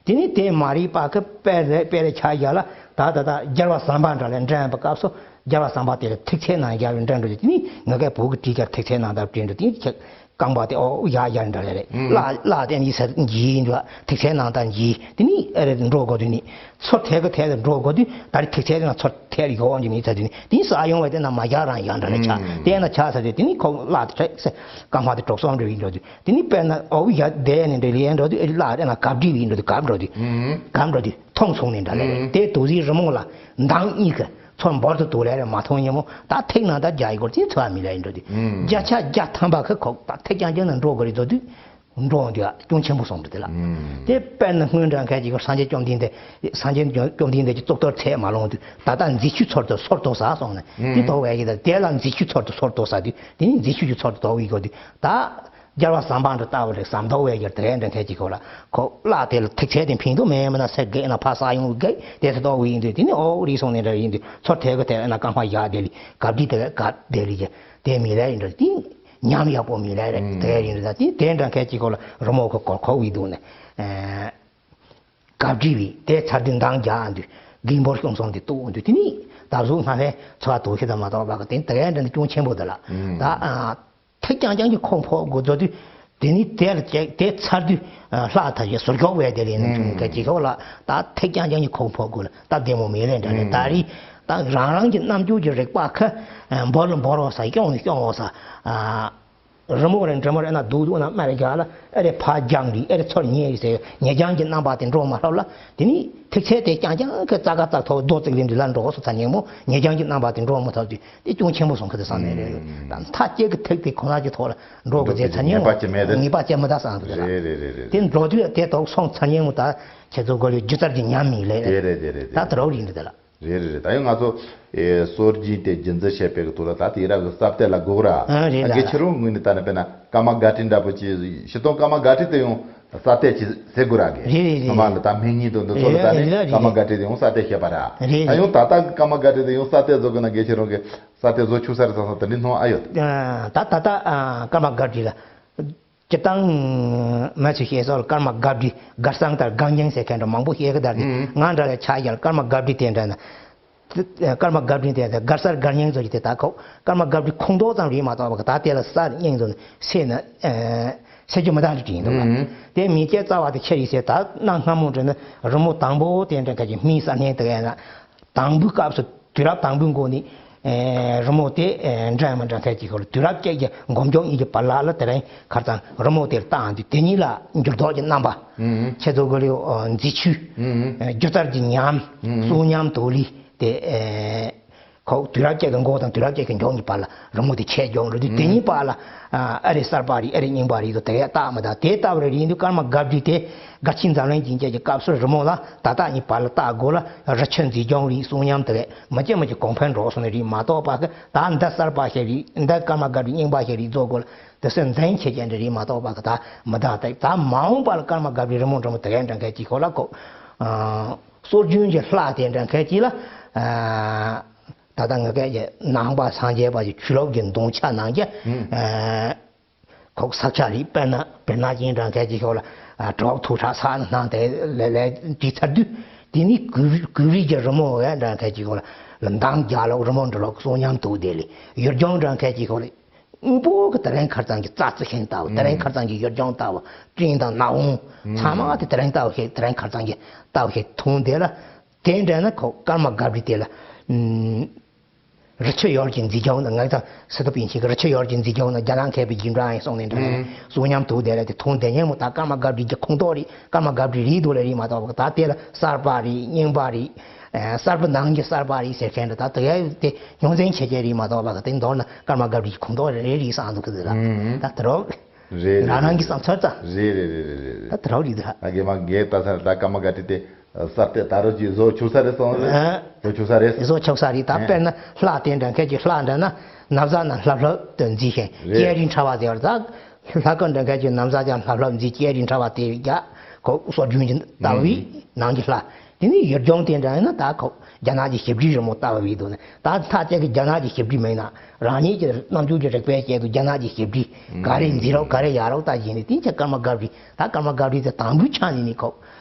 དེ་ནི་དེ་མ་རིག་པ་ཁི་དཔེ་རེད་དཔེ་རེད་ཆ་ཡ་ལ་ད་ད་ད་རྒྱལ་བ་བསམ་པ་འདྲ་ལས་འདྲ་ཡིན་པ་སྐབས་སུ་རྒྱལ་བ་བསམ་པ་དེ་ལ་ཐིག་ཚད་ནང་རྒྱལ་བའི་འདྲ་འགྲོ་དེ་ནི་ང་གའི་བུ་གི་བྲིས་རྒྱལ་ཐིག་ཚད་ནང་ད་བྲིས་འགྲོ་དེ་ནི་ཁྱེད་རྐང་པ་དེ་ཨོ་ཡ་ཡ་འདྲ་ལས་རེད། ལ་ལ་དེ་ནི་ས་འགྱིས་འདྲ་ཐིག་ཚད་ནང་ད་འགྱིས་དེ་ནི་ཨེ་རེད་འགྲོ་དགོས་དུས་ནི་ཚུར་ཐད་ཀི་ཐད་དུ་འགྲོ་དགོས་དུས་ད་རེད་ཐིག་ཚད་དེ་ན་ཚུར་ཐད་ཡོག་འགྱིས་ནི་ཚ་དུས་ནི་དེ་ནི་ས་ཡོང་བས་དེ་ན་མ་རྒྱག་རང་ཡ་འདྲ་ལས་ཆ་དེ་ན་ཆ་ས་དུས་དེ་ནི་ཁོ་ལ་དེ་ཚད་རྐང་པ་དེ་གྲོགས་སོང་འགྲོ་ཡིན་འགྲོ་དུས། དེ་ནི་དཔེར་ན་ཨོ་ཡ་དེ་ནི་འདྲ་ལི་ཡན་འགྲོ་དུས་ཨེ་ལ་རེ་ན་གབ་སྒྲིག་ཡིན་འགྲོ་དུས་གབ་འགྲོ་དུས། གབ་འགྲོ་དུས་མཐོང་སོང་ནས་འདྲ་ལས་རེད་དེ་དུ་ཟིག་རི་མོ་ལ་མདངས་གཉིས་ཀྱི་ཚོར་འབོར་དུ་དུ་ལས་རེ་མ་མཐོང་ཉིན་མོ་ད་ཐིག་ནང་ད་རྒྱ་ཡི་སྐོར་དེ་ཚོ་ཨ་མི་ལ་ཡིན་འགྲོ་དུས་བརྒྱ་ཆ་བརྒྱ་ཐམ་པ་ཁ་ཁོག་ད་ཐིག་རྐྱང་རྐྱང་ན་འགྲོ་དགོས་རེད་འགྲོ་དུས་འགྲོ་འོང་དུས་ཨ་སྐྱོན་ཆེན་པོ་སོང་འགྲོ་དུས་ལ། དེ་དཔེར་ན་སྔོན་འགྲོ་མཁན་གྱི་སངས་རྒྱས་བཅོམ་ལྡན་འདས་སངས་རྒྱས་བཅོམ་ལྡན་འདས་ཀྱི་གཙུག་ཏོར་ཚད་མ་ལོངས་དུས་ད་ལྟ་མཛེས་ཆོས་ཚོར་དུ་སོར་དོ་ཟ་སོང་ནས་དེ་དོག་བས་ཀྱི་ད་དེ་ལ་མཛེས་ཆོས་ཚོར་དུ་སོར་དོ་ཟ་དུས་དེ་ནི་མཛེས་ཆོས་ཀྱི་ཚོར་དུ་དོག་བའི་སྐོར་དུས་ད། རྒྱལ་བ་ཟམ་པ་འདྲ་ལྟ་བུ་རེད། ཟམ་ཐོག་བས་ཀྱི་དེ་འདྲ་འཁེལ་གྱི་ཁོ་ལ་ཁོ་བླ་དེ་ལ་ཐིག་ཚད་དེ་ཕིང་དུ་མེད་མིན་ན་སེ་གེ་ན་ཕ་ས་ཡོང་གི་དེ་སེ་ཏོག་བི་ཡིན་དུས་དེ་ནི་ཨོ་རི་སོང་ནས་འདྲ་ཡིན་དུས་ཚོར་ཐེ་གི་དེ་ན་རྐང་པ་ཡག་དེ་ལི་གབ་དྲི་དེ་གབ་དེ་ལི་གི་དེ་མི་ལས་ཡིན་འདྲ་དེ་ཉམས་ཡག་པོ་མི་ལས་རེད། དེ་ཡིན་འདྲ་དེ་དེ་འདྲ་འཁེལ་གྱི་ཁོ་ལ་རི་མོ་ཁོ་གོར་ཁོག་བི་འདུག་ནས། གབ་དྲི་བི་དེ་ཚར་དུས་འདང་རྒྱག་འདུས་གིན་བོར་ཤོང་སོང་དེ་ཏོག་འདུས་དེ་ནི་ད་གཟུགས་སྣང་ལྷན་ཚོ་བ་དོ་ཤི་ད་མ་གཏོགས་པ་གི་དེ་དེ་འདྲ་འདི་ཅུང་ཆེན་པོ་དེ་ལ་ད། ཐིག་རྐྱང་རྐྱང་གི་ཁོག་ཕོག་དགོས་བཟོ་དུས། དེ་ནི་དེ་ལ་བཅད་དེ་ཚར་དུས་ལྷག་ཐབས་ཀྱི་ཟུར་འཁྱོག་བས་དེ་ལས་ནི་ཀྱི་ཁྱོག་ལ་ད་ཐིག་རྐྱང་རྐྱང་གི་ཁོག་ཕོག་དགོས་ལ་ད་བདེ་མོ་མེད་ལས་འདྲ་ནས་ད་རི་ད་རང་རང་གི་རྣམ་འགྱུར་གྱི་རིག་པ་ཁ་འབོར་ལ་འབོར་བ་ས་སྐྱོང་ནི་སྐྱོང་བ་ས། རི་མོ་རེ་འདྲེ་མོ་རེ་ན་སྡུག་སྡུག་ན་སྨད་རྒྱག་ལ་ཨེ་རེ་ཕ་རྒྱང་རི་ཨེ་རེ་ཚོར་ཉེ་རི་ཟེར་ཉེ་རྒྱང་གི་རྣམ་པ་དེ་འགྲོ་མ་ཐུབ་ལ་དེ་ནི་ཐིག་ཚད་དེ་རྐྱང་རྐྱང་གི་རྩ་ཁ་རྩ་ཐོག་རྡོ་བརྩིགས་རིམ་འདི་ལ་འགྲོ་སོ་ཚ་ཉེ་མོ་ཉེ་རྒྱང་གི་རྣམ་པ་དེ་འགྲོ་མ་ཐུབ་དུས། དེ་ཅུང་ཆེན་པོ་སོང་ཁ་དེ་བསམ་ནས་རེད། ད་མཐའ་སྐྱེ་གི་ཐེག་དེ་ཁོ་ན་གི་ཐོག་ལ་འགྲོ་གི་རྗེས་ཚ་ཉེ་མོ་ངེས་པ་ཅན་མི་ད་བསམ་གི་རེད། རེད་རེད་རེད་རེད། དེ་འགྲོ་དུས་དེ་ཐོག་སོང་ཚ་ཉེ་མོ་ད་ཁྱེད་ཚོ་གོ་ལས་སྒྱུ་རྩལ་གྱི་ཉམས་མི་ལས་རེད། རེད་རེད་རེད་ད་རེད། དེ་རོགས་ཡིན་འདི་ད་ལ། རེད་རེད་རེད། ད་ཡང་ང་ཚོ་ཨེ་སྲོལ་རྒྱུན་དེ་རྒྱུན་འཛིན་བྱེད་པའི་གི་ཐོག་ལ་ད་དེ་རག་གི་ས་བལྟས་ལ་དགོས་ར། ཨ་རེད་ད་ལ་གལ་ཆེ་རུང་ངོས་ནས་ད་ནི་དཔེར་ན་ཀརྨ་སྒར་བྲིས་འདྲ་པོ་ཅིག་ཤི་སྟོང་ཀརྨ་སྒར་བྲིས་དེ་ཡང་ས་བལྟས་ཅིག་ཟེར་དགོས་ར་གི། རེད་རེད་རེད། ཚང་མ་ལ་ད་སྨན་གཉིས་དང་འདི་ཚོ་ལ་ད་ནི་རེད་རེད་ཀརྨ་སྒར་བྲིས་དེ་ཡང་ས་བལྟས་བཤད་པ་ར། རེད་ད་ཡང་ད་ལྟ་ཀརྨ་སྒར་བྲིས་དེ་ཡང་ས་བལྟས་བཟོ་དགོས་ན་གལ་ཆེ་རུང་གི་ས་བལྟས་བཟོ་ཆུག་ས་རེད་བསམ་སོང་དེ་འདྲའི་སྣང་ཨ་ཡོད། ད་ད་ད་ཀརྨ་སྒར་བྲིས་ལ། སྤྱིར་བཏང་མི་ཚོས་བཤད་སོགས་ལ་ཀརྨ་སྒར་བྲིས་སྒར་སང་ལྟར་སྒར་རྙིང་ཟེར་མཁན་འདྲ་མང་པོ་བཤད་གི་དར་ཏེ་ང་འདྲ་ལ་ཆ་བཞག་ཀརྨ་སྒར་བྲིས་དེ་འདྲ་ན། ཀརྨ་སྒར་བྲིས་དེ་འདྲ་སྒར་སར་སྒར་རྙིང་ཚོ་ཞིག་དེ་ད་ཁོ་ཀརྨ་སྒར་བྲིས་ཁུངས་གཏོགས་ཙམ་རེད་མ་གཏོགས་པ་ད་དེ་ལ་སར་རྙིང་ཚོ་ནི་སེ་ན་སེ་ཅུ་མི་དག་རེ་བྲིས་འདུག་ལ། དེ་མི་སྐྱེ་རྩ་བ་དེ་ཁྱེར་ཡིན་ཟེར་ད་གནའ་སྔ་མོ་འདྲ་ན་རི་མོ་དང་པོ་དེ་འདྲ་ག་གི་སྨིན་ས་གནས་དེ་ག་ཡིན་ན། དང་པོའི་སྐབས་སུ་དུས་རབས་དང་པོའི་འགོ་ནས་རི་མོ་དེ་འདྲ་མི་འདྲ་འཕེལ་གྱི་སྐོར་དུས་རབས་བཅུ་གི་འགོ་མཇུག་གཉིས་ཀྱི་བར་ལ་ལ་དེ་རིང་ཁར་ཚང་རི་མོ་དེར་བཏང་དུས་དེ་གཉིས་ལ་འགྱུར་ལྡོག་གི་རྣམ་པ། ཁྱེད་ཚོ་གི་ལུས་མཛེས་ཆོས། སྒྱུ་རྩལ་གྱི་ཉམས། གསུང་ཉམས་དོ་ལི་དེ། ཁོ་དུས་རབས་བཅུ་གི་འགོ་དང་དུས་རབས་བཅུ་གི་མཇུག་གི་བར་ལ་རི་མོ་དེ་ཆད་འཇོག་འགྲོ་དུས་དེ་གཉིས་བར་ལ་ཨ་རེ་གསར་པ་རེད་ཨ་རེ་རྙིང་པ་རེད་དོ་དེ་ཡ་བཏགས་མི་ད་དེ་ལྟ་བུ་རེད་ཡིན་དུས་ཀརྨ་སྒར་བྲིས་དེ་སྒར་ཆེན་འཛམ་གླིང་སྦྱིན་སྐྱེས་ཀྱི་སྐབས་སུ་རི་མོ་ལ་ད་ལྟ་གཉིས་བར་ལ་བཏགས་དགོས་ལ་རི་ཆུ་མཛེས་ལྗོངས་རེད་གསུང་ཉམས་དེ་རེད་མི་སྐྱེ་མི་སྐྱེ་གོང་འཕེལ་འགྲོ་སོང་ནི་རེད་མ་གཏོགས་པ་གི་ད་འདི་གསར་པ་ཞིག་རེད་འདི་ཀརྨ་སྒར་བྲིས་རྙིང་པ་ཞིག་རེད་བཟོ་དགོས་ལ་དེ་སེམས་འཛིན་བྱེད་ཀྱི་འདྲ་རེད་མ་གཏོགས་པ་གི་ད་མི་ད་ད་ད་མ་འོངས་པ་ལ་ཀརྨ་སྒར་བྲིས་རི་མོ་འདྲ་མོ་དེ་རེད་འདྲ་མཁན་གྱི་ཁོ་ལ་གོ་སྲོལ་རྒྱུན་གྱི་ལྷ་དེ་འདྲ་མཁན་གྱི་ལ། ད་ལྟ་ང་སྐད་ཀྱི་ནང་པ་སངས་རྒྱས་པ་ཀྱི་ཆོས་ལུགས་ཀྱི་མདུང་ཆ་ནང་གི་ཁོག་ས་ཆ་རིགས་དཔེར་ན་དཔེར་ན་ཅིང་འདྲ་མཁན་གྱི་ཤོག་ལ་གྲོགས་ཐུག་ཧྲ་ས་ནང་དེ་ལས་ལས་བྲིས་ཚར་དུས་དེ་ནི་གུས་གུས་རིགས་ཀྱི་རི་མོ་བས་འདྲ་མཁན་གྱི་ཤོག་ལ་མདངས་རྒྱག་ལོག་རི་མོ་འབྲི་ལོག་གསུང་ཉམས་དུ་དེ་ལས་ཡུལ་ལྗོངས་འདྲ་མཁན་གྱི་ཤོག་ལ་དངོས་པོ་གི་དེ་རིང་ཁར་ཚང་གི་རྩ་རྩི་ཤིང་ལྟ་བུ་དེ་རིང་ཁར་ཚང་གི་ཡུལ་ལྗོངས་ལྟ་བུ་སྤྲིན་དང་ནགས་འོང་ཚང་མ་དེ་དེ་རིང་ལྟ་བུ་ཞིག་དེ་རིང་ཁར་ཚང་གི་ལྟ་བུ་ཞིག་མཐོང་དེ་ལ། དེ་འདྲ་ན་ཁོ་ཀརྨ་སྒར་བྲིས་དེ་ལ། རི་ཆུ་ཡོལ་གྱི་མཛེས་ལྗོངས་ན་ང་ཚང་སི་ཏུ་པིན་ཆེན་གྱི་རི་ཆུ་ཡོལ་གྱི་མཛེས་ལྗོངས་ན་རྒྱ་ནག་མཁས་པའི་རྒྱུད་འདྲ་ཡིན་གསུངས་ནས་འདྲ་ཡིན་གསུང་ཉམས་དུ་དེ་ལ་དེ་མཐོང་དེ་ཉན་མོ་ད་ཀརྨ་སྒར་བྲིས་ཀྱི་ཁུངས་གཏོགས་རེད་ཀརྨ་སྒར་བྲིས་རེད་འདུག་ལ་རེད་མ་གཏོགས་ད་དེ་ལ་གསར་པ་རེད་རྙིང་པ་རེད། གསར་པ་ནང་གི་གསར་པ་རེད་ཟེར་མཁན་འདྲ་ད་དེ་དེ་ཉོན་ཚན་ཆེ་ཆེ་རེད་མ་གཏོགས་པ་དེ་མདོར་ན་ཀརྨ་སྒར་བྲིས་ཀྱི་ཁུངས་གཏོགས་རེད་རེད་བསམ་འདུག་གི་ཟེར་ལ་ད་དེ་རོགས་རེད་རང་རང་གི་བསམ་ཚུལ་ཙམ་རེད་རེད་རེད་རེད་རེད་ད་དེ་རོགས་རེད་ད། ཨ་གེ་མ་གེ་ད་ས་ད་ཀརྨ་སྒར་བྲིས་དེ། གསར་གཏོད་ད་རུང་ཅིག་བཟོ་ཆོག་ས་རེད་སོང་རེད། ཨ། བཟོ་ཆོག་ས་རེད། བཟོ་ཆོག་ས་རེད་ད་ཨ། དཔེར་ན་ལྷ་དེ་འདྲ་མཁན་གྱི་ལྷ་འདྲ་ན་ན་བཟའ་ན་ལྷབ་ལྷབ་ཏུ་མཛེས་ཤིང་རེད། སྐྱེ་རིགས་ཕྲ་བ་དེ་བར་ད་ལྷ་སྐུ་འདྲ་མཁན་གྱི་ན་བཟའ་ཀྱང་ལྷབ་ལྷབ་མཛེས་སྐྱེ་རིགས་ཕྲ་བ་དེ་རྒྱ་ཁོ་སྲོལ་རྒྱུན་གྱི་ལྟ་བའི་ནང་གི་ལྷ་དེ་ནི་ཡུལ་ལྗོངས་དེ་འདྲ་ཡིན་ན་ད་ཁོ་རྒྱ་ནག་གི་ཞིབ་འབྲི་རི་མོ་ལྟ་བ་བའི་དུ་ནི་ད་མཐའ་གཅིག་གི་རྒྱ་ནག་གི་ཞིབ་འབྲི་མིན་ན་རང་ཉིད་ཀྱི་རྣམ་འགྱུར་གྱི་རིག་པའི་སྐྱེས་དུ་རྒྱ་ནག་གི་ཞིབ་འབྲི་ག་རེ་མཛེས་རོགས་ག་རེ་ཡག་རོགས་ལྟ་བཞིན་ནི་དེ་ཆ་ཀརྨ་སྒར་བྲིས་ད་ཀརྨ་སྒར་བྲིས་དེ་དང་པོའི་ཆ་ནས་ནི་ཁོ།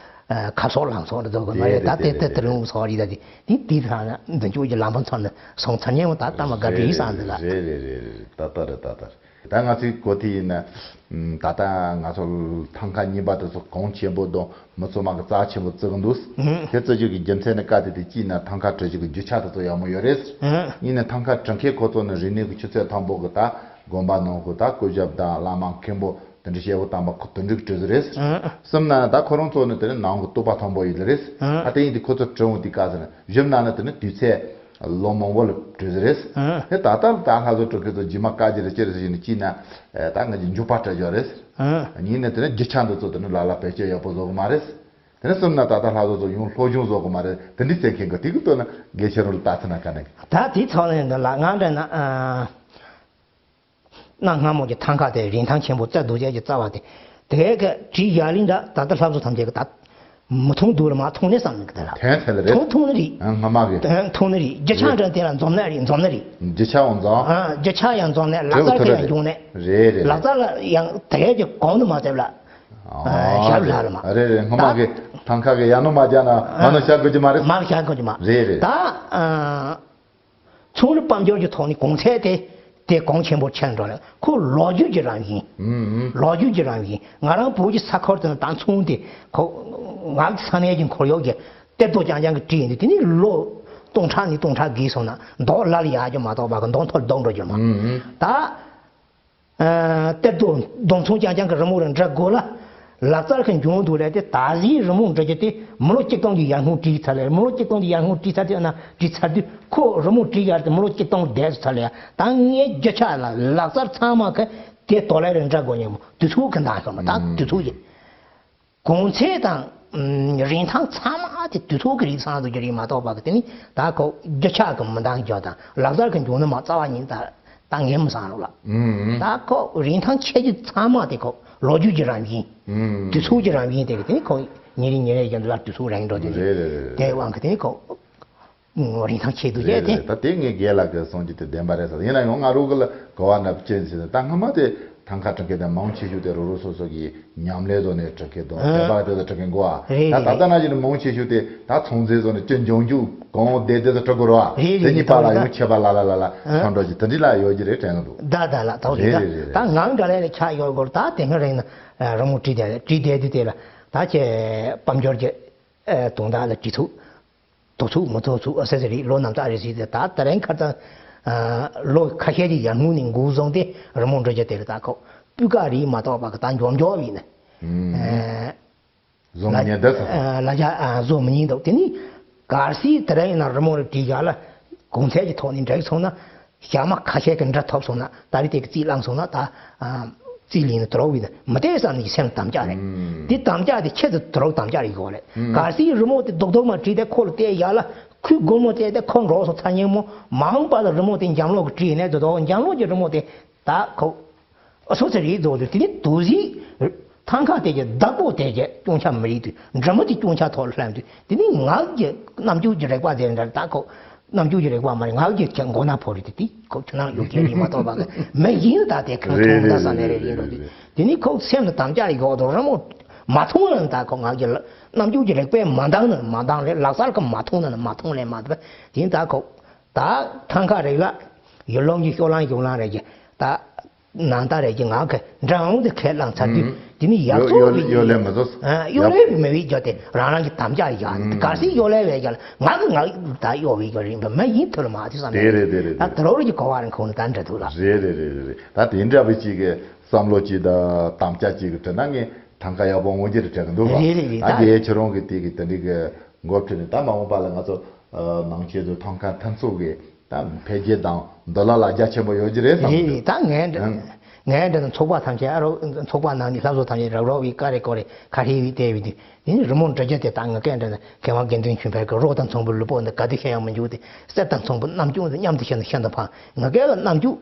ཁ་སོག་ལང་སོག་འདྲ་ཚོ་གི་མ་རེད་ད་དེ་དེ་དེ་རིང་སོག་རེད་ད་དེ་དེ་དེ་ཚང་ན་འདི་ཆོས་ཀྱི་ལམ་པ་ཚང་ན་སོང་ཚར་ཉན་མོ་ད་ཀརྨ་སྒར་བྲིས་བསམ་འདི་ལ། རེད་རེད་རེད་རེད་ད་ལྟ་རེད་ད་ལྟ་རེད། ད་ང་ཚོའི་གོ་དེ་ཡིན་ན་ད་ལྟ་ང་ཚོ་ཐང་ཁ་གཉིས་པ་དེ་ཚོ་གོང་ཆེན་པོ་དང་མི་ཚོ་མ་གི་རྩ་ཆེན་པོ་བརྩི་གི་འདུག་དེ་བརྩི་རྒྱུ་གི་རྒྱུ་མཚན་ནི་བཀའ་དེ་དེ་གཅིག་ན་ཐང་ཁ་བྲི་རྒྱུ་གི་རྒྱུ་ཆ་དེ་ཚོ་ཡག་མོ་ཡོད་རེད། གཉིས་ནི་ཐང་ཁ་བྲི་མཁན་ཁོ་ཚོ་ནི་རིག་གནས་ཀྱི་ཆུ་ཚད་མཐོན་པོ་གི་ད་དགོན་པ་ནང་གི་ད་སྐུ་ཞབས་དང་བླ་མ་མཁན་པོ། དེ་འདྲ་བཤད་པ་དམ་པ་ཁོ་དེ་འདྲ་གི་བྲིས་ཟིན་རེད། ཨ། གསུམ་ན་ད་ཁོ་རང་ཚོ་ནི་དེ་ནི་ནང་གི་རྟོགས་པ་མཐོན་པོ་ཡོད་རེད། ཨ། ཨ་དེ་ཡིན་དུས་ཁོ་ཚོ་བྲིས་འོང་དུས་སྐབས་སུ་ནི་བཞི་ན་ནི་དེ་ནི་དུས་ཚད་ལོ་མང་པོ་ལ་བྲིས་ཟིན་རེད། ཨ། དེ་ད་ལྟ་ད་ལྷ་བཟོ་བྲིས་མཁན་ཚོ་རྗེས་མ་བཀའ་རྒྱ་རེ་ཅི་རེད་ཟེར་ནི་གཅིག་ན་ད་ང་ཚོ་འཇུག་པ་སྤྲད་ཡོད་རེད། ཨ། གཉིས་ནི་དེ་ནི་རྒྱུ་ཆ་འདི་ཚོ་དེ་ནི་ལ་ལ་བེད་སྤྱོད་ཡག་པོ་བཟོ་གི་མ་རེད། དེ་ནི་གསུམ་ན་ད་ལྟ་ལྷ་བཟོ་ཚོ་ཡང་སློབ་སྦྱོང་བཟོ་གི་མ་རེད་དེ་འདྲ་ཟེར་མཁན་གི་དེ་གི་ལྟོས་ན་དགེ་ཆེ་རུ་ལ་ལྟ་ཚུལ་ན་ག་ནས། ད་དེ་ཚོ་ནི་འདི་ལ་ང་འདྲ་ན། གནའ་སྔ་མོ་གི་ཐང་ཀ་དེ་རིན་ཐང་ཆེན་པོ་རྩ་རྡོ་རྗེ་གི་རྩ་བ་དེ། དེ་ག་བྲིས་བཞག་ལིང་འདྲ་ད་ལྟ་ལྷ་བཟོ་ཐམས་ཅད་ཀྱི་ད་མི་མཐོང་འདུག་ལ་མ་མཐོང་ནས་བསམ་ནས་གི་ད་ལ། ཐོན་ཐལ་རེད། མཐོང་མཐོང་ནི་རེད། ཨ་སྔ་མ་གི། མཐོང་ནི་རེད། རྒྱུ་ཆ་འདྲ་དེ་ལ་འཛོམས་ནས་རེད། འཛོམས་ནི་རེད། རྒྱུ་ཆ་འོང་འཛོམས། ཨ་རྒྱུ་ཆ་ཡང་འཛོམས་ནས་ལག་རྩལ་ཁ་ཡང་འབྱུང་ནས། རེད་རེད། ལག་རྩལ་ཡང་དེ་ག་གི་གོང་དུ་མ་ཟེར་ལ། ཨ་ཞབས་ལ་ལ་མ། རེད་རེད། སྔ་མ་གི་ཐང་ཀ་གི་ཡ་ནོ་མ་རྒྱ་ན་མ་ནོ་ཤ་དགོས་ཀྱི་མ་རེད། མ་ཤ་དགོས་ཀྱི་མ་རེད། རེད་རེད། ད་ཨ། ཚོང་རིག་དཔལ་འབྱོར་གྱི་ཐོག་ནས་གོང་ཚད་དེ་དེ་གོང་ཆེན་པོ་ཆགས་འགྲོ་ལ་ཁོ་ལོ་རྒྱུས་ཀྱི་རང་བཞིན། ལོ་རྒྱུས་ཀྱི་རང་བཞིན། ང་རང་བོད་ཀྱི་ས་ཁུལ་དེ་ན་ད་ཚོང་དེ་ཁོ་ང་ཚོ་ས་གནས་ཀྱི་ཁོར་ཡུག་གི་གཏེར་རྡོ་རྐྱང་རྐྱང་གི་བྲིས་ཡིན་དུས་དེ་ནི་ལོ་སྟོང་ཕྲག་ནས་སྟོང་ཕྲག་བརྒལ་སོང་ན་མདོག་ལ་ལ་ཡག་རྒྱུ་མ་གཏོགས་པ་གི་མདོག་མཐོ་ལྡོག་འགྲོ་རྒྱུ་མ། ད། ཨ་གཏེར་རྡོ་རྡོ་ཚོང་རྐྱང་རྐྱང་གི་རི་མོ་རེ་འབྲི་དགོས་ལ། ལག་རྩལ་གྱི་འབྱུང་འདུག་ལས་དེ་ད་གཟོད་རི་མོ་འབྲི་རྒྱུ་དེ་མི་ལོ་གཅིག་སྟོང་གི་ཡར་སྔོན་བྲིས་ཚར་ལས། མི་ལོ་གཅིག་སྟོང་གི་ཡར་སྔོན་བྲིས་ཚར་དུས་ན་བྲིས་ཚར་དུས་ཁོ་རི་མོ་བྲིས་ཡར་དེ་མི་ལོ་གཅིག་སྟོང་བསྡད་ཚར་ལས་ད་ངའི་རྒྱུ་ཆ་ལ་ལག་རྩལ་ཚང་མ་གི་དེ་དོ་ལས་རེ་འབྲི་དགོས་ཉེ་མོ་དུས་ཚོད་གི་འདང་སོང་མ་ད་དུས་ཚོད་ཀྱི། གོང་ཚད་དང་། ཨམ་རིན་ཐང་ཚང་མ་དེ་དུས་ཐོག་གི་རིགས་ཚང་དུ་གྱུར་ཡིན་མ་གཏོགས་པ་གི་དེ་ནི་ད་ཁོ་རྒྱུ་ཆ་གི་མི་འདང་རྒྱུ་དང་ལག་རྩལ་གི་འབྱུང་ནི་མ་རྩ་བ་ཉིད་ད་ད་ངས་མི་བསམ་རོགས་ལ། ཨུམ་ཨུམ། ད་ཁོ་རིན་ཐང་ཆེ་རྒྱུ་ཚང་མ་དེ་ཁོ་ལོ་རྒྱུས་ཀྱི་རང་བཞིན། ཨུམ། དུས་ཚོད་ཀྱི་རང་བཞིན་དེ་གི་དེ་ནི་ཁོ་ཉིན་རེ་ཉིན་རེ་བཞིན་དུ་ལ་དུས་ཚོད་རིང་འགྲོ་དེ་རེད་རེད་རེད། དེ་དབང་གི་དེ་ནི་ཁོ། རིན་ཐང་ཆེ་འདུག་རེད་ཅེས་ཏེ། རེད། ད་དེ་ངས་རྒན་ལགས་ཀྱི་གསུང་རྒྱུ་དེ་བདེན་པ་རེད་ཟེར། ཡིན་ན་ཡང་ང་རང་གི་ལ་གོ་བ་ན་ཅན་ཟེར་ན་ད་སྔ་མ་དེ་ཐང་ཀ་བྲི་མཁན་དེ་མང་ཆེ་ཤོས་དེ་རོ་རོ་སོ་སོ་གི་ཉམས་ལེན་བཟོ་ནས་བྲི་མཁན་དང་དད་པ་དེ་ཚོ་བྲི་མཁན་གོ་ཨ། རེད་ད་ད་རེད། ལྟ་ན་བཞིན་མང་ཆེ་ཤོས་དེ་ད་ཚོང་རྫས་བཟོ་ནས་སྤྱི་འབྱུང་རྒྱུ་གང་བསྡད་དེ་ཚོ་བྲི་དགོས་རོ་ཨ། རེད་དེ་རེད་གཉིས་པ་ལ་ཡང་ཆད་པ་ལ་ལ་ལ་ལ་ཨ། ཆང་འགྲོ་གི་དེ་འདྲི་ལ་ཡོད་ཀྱི་རེད་དྲན་གི་འདུག་ད་ད་ལ་ཐོག་རེད་རེད་ད་རེད་རེད། ད་ངང་འདྲ་ལས་ལ་ཆ་ཡོད་དགོས་ད་དེ་སྔ་རིང་ན་རི་མོ་བྲིས་དེ་བྲིས་བསྡད་དུས་དེ་ལ་ད་ཁྱེད་དཔལ་འབྱོར་གྱི་དོན་དག་ལ་བྲིས་ཚུགས། ཐོབ་ཚུགས་མི་ཐོབ་ཚུགས་ཨ་ཟེར་ཟེར་རེད། ལོ་ནམ་ཚགས་རེད་ཟེར་ཏེ་ད་ད་རིང་ཁ་སང་ལོ་ཁ་ཤས་ཀྱི་ཡར་སྔོན་ནས་འགོ་བཟུང་སྟེ་རི་མོ་འབྲི་རྒྱུ་དེ་རེད། ད་ཁོ་སྤུས་ཀ་རེད་མ་གཏོགས་པ་གི་ད་འཇོག་འཇོག་ཡིན་ན། བཟོ་མི་ཉན་ད་ཟེར། ལ་རྒྱ་བཟོ་མི་ཉན་འདུག་དེ་ནི་གལ་སྲིད་དེ་རིང་ཡིན་ན་རི་མོ་རེ་བྲིས་བཞག་ལ་གོང་ཚད་ཀྱི་ཐོག་ནས་འབྲི་སོང་ན། ཞག་མ་ཁ་ཤས་ཀྱི་འདྲ་ཐོབ་སོང་ན་ད་རེས་དེ་གི་རྩིས་བླངས་སོང་ན་ད་རྩིས་ལེན་ནི་དུ་རོགས་བི་ད་མི་དེ་བསམ་ནི་སེམས་དམ་བཅའ་རེད། དེ་དམ་བཅའ་དེ་ཁྱེད་དུ་དུ་རོགས་དམ་བཅའ་རེད་ཡོད་རེད། གལ་སྲིད་རི་མོ་དེ་རྡོག་རྡོག་མ་བྲིས་ཏེ་ཁོ་ལ་བལྟས་ཡ་ལ་ཁོས་སྒོར་མོ་བལྟས་ཏེ་ཁོ་འགྲོ་སོང་ཚ་ཉེ་མོ་མ་འོངས་པ་ལ་རི་མོ་དེ་འཇམ་ལོག་གི་བྲིས་ནས་དུ་རྡོག་འཇམ་ལོག་གི་རི་མོ་དེ་ད་ཁོ། ཨ་སོ་ཚེ་རིག་རྫོགས་དུས་དེ་ནི་དུས་ཟིག་ཐང་ཀ་དེ་གི་བདག་པོ་དེ་གི་སྐྱོན་ཆ་མི་རིག་དུས་འདྲ་མོ་དེ་སྐྱོན་ཆ་ཐོག་ལ་ལྷན་དུས་དེ་ནི་ངག་གི་རྣམ་འགྱུར་གྱི་རིག་པ་ཟེར་འདྲ་ད་ཁོ་རྣམ་འགྱུར་གྱི་རིག་པ་མ་རེད། ངག་གི་ཁྱེད་མགོ་ན་ཕོ་རེད་དེ་དེ་ཁོ་ཁྱོད་རང་ཡོད་མཁན་རེད་མ་གཏོགས་པ་གི་མི་ཡིན་ད་དེ་ཁོ་རེད་ཁོ་ད་རེད་ས་ནས་རེད་རེད་ཡིན་རེད་འགྲོ་དུས་རེད། དེ་ནི་ཁོ་སེམས་ལ་དམ་བཅའ་ཡོད་དོ་རི་མོ་མ་མཐོང་ལ་ད་ཁོ་ངག་གི་རྣམ་འགྱུར་གྱི་རིག་པས་མ་འདང་ན་མ་འདང་རེད། ལག་རྩལ་གི་མ་མཐོང་ན་མ་མཐོང་ལས་མ་འདང་དེ་ནི་ད་ཁོ་ད་ཐང་ཀ་རིག་ལ་ཡུལ་ལུང་གི་ཤོག་ལང་གཞུང་ལང་རེད་ཀྱི་ད། ནང་ལྟར་རེད་ཀྱི་ངག་གི་འདྲ་འོང་དེ་ཁས་བླངས་ཚར་དུས་ཨུམ། དེ་ནི་ཡག་ཡོ་ཚོགས་ཡོ་ཡོ་ལས་མ་བཟོ། ཡོ་ལས་མི་བའི་རྒྱུ་དེ་རང་རང་གི་དམ་བཅའ་ཡག་ཨུམ། གལ་སྲིད་ཡོ་ལས་བའི་རྒྱུ་ལ་ངག་གི་ངག་ད་ཡོ་བའི་རྒྱུ་རིང་པ་མ་ཡིན་ཐུར་མ་དུས་བསམ་དེ་རེད་དེ་རེད་ད་དེ་རེད། དེ་རོགས་རེད་ཀྱི་གོ་བ་རང་ཁོང་ནི་ད་འདྲ་འདུག་ལ། རེད་རེད་རེད་རེད་རེད། ད་དེ་འདྲ་བའི་ཅིག་གི་བསམ་བློ་ཅིག་དང་དམ་བཅའ་ཅིག་གི་དྲན་ན་ངས་ཐང་ཀ་ཡག་པོ་འོང་རྒྱུ་རེད་དྲན་གི་འདུག་ག་རེད་རེད་རེད་ད་ད། རྒྱའི་ཁྱེད་རང་གི་དེ་གི་དེ་འདྲི་གི་འགོ་ཁྲིད་ནས་ད་མ་འོངས་པ་ལ་ང་ཚོ་ནང་ཆོས་ཚོ་ཐང་ཀ་མཐུན་ཚོགས་ཀྱི། ད་འཕེལ་རྒྱས་དང་འདོད་ལ་ལ་རྒྱ་ཆེན་པོ་ཡོད་ཀྱི་རེད་བསམ་རེད་གི་རེད། ད་ངས་ངས་འདི་ཚོགས་པ་ཐམས་ཅད་ཨ་རོ་ཚོགས་པ་ནང་ནས་ལྷ་བཟོ་ཐམས་ཅད་རག་རོགས་བི་ཀ་རེ་ཀོ་རེ་ཁ་ཧྲི་བི་ཏེ་བི་དུ་དེ་ནི་རི་མོ་འབྲི་རྒྱུ་དེ་ད་ངས་སྐད་འདྲ་ན་མཁས་དབང་དགེ་འདུན་ཆོས་འཕེལ་གི་རོགས་དང་མཚུངས་པའི་ལུས་པོ་འདི་ག་དུས་ཤེས་ཡང་མི་འཇུག་སྟེ་གསེར་དང་མཚུངས་པའི་རྣམ་འགྱུར་འདི་མཉམ་དུ་ཤེས་ན་ཤིན་ཏུ་ཕངས་ངས་སྐད་ལ་རྣམ་འགྱུར།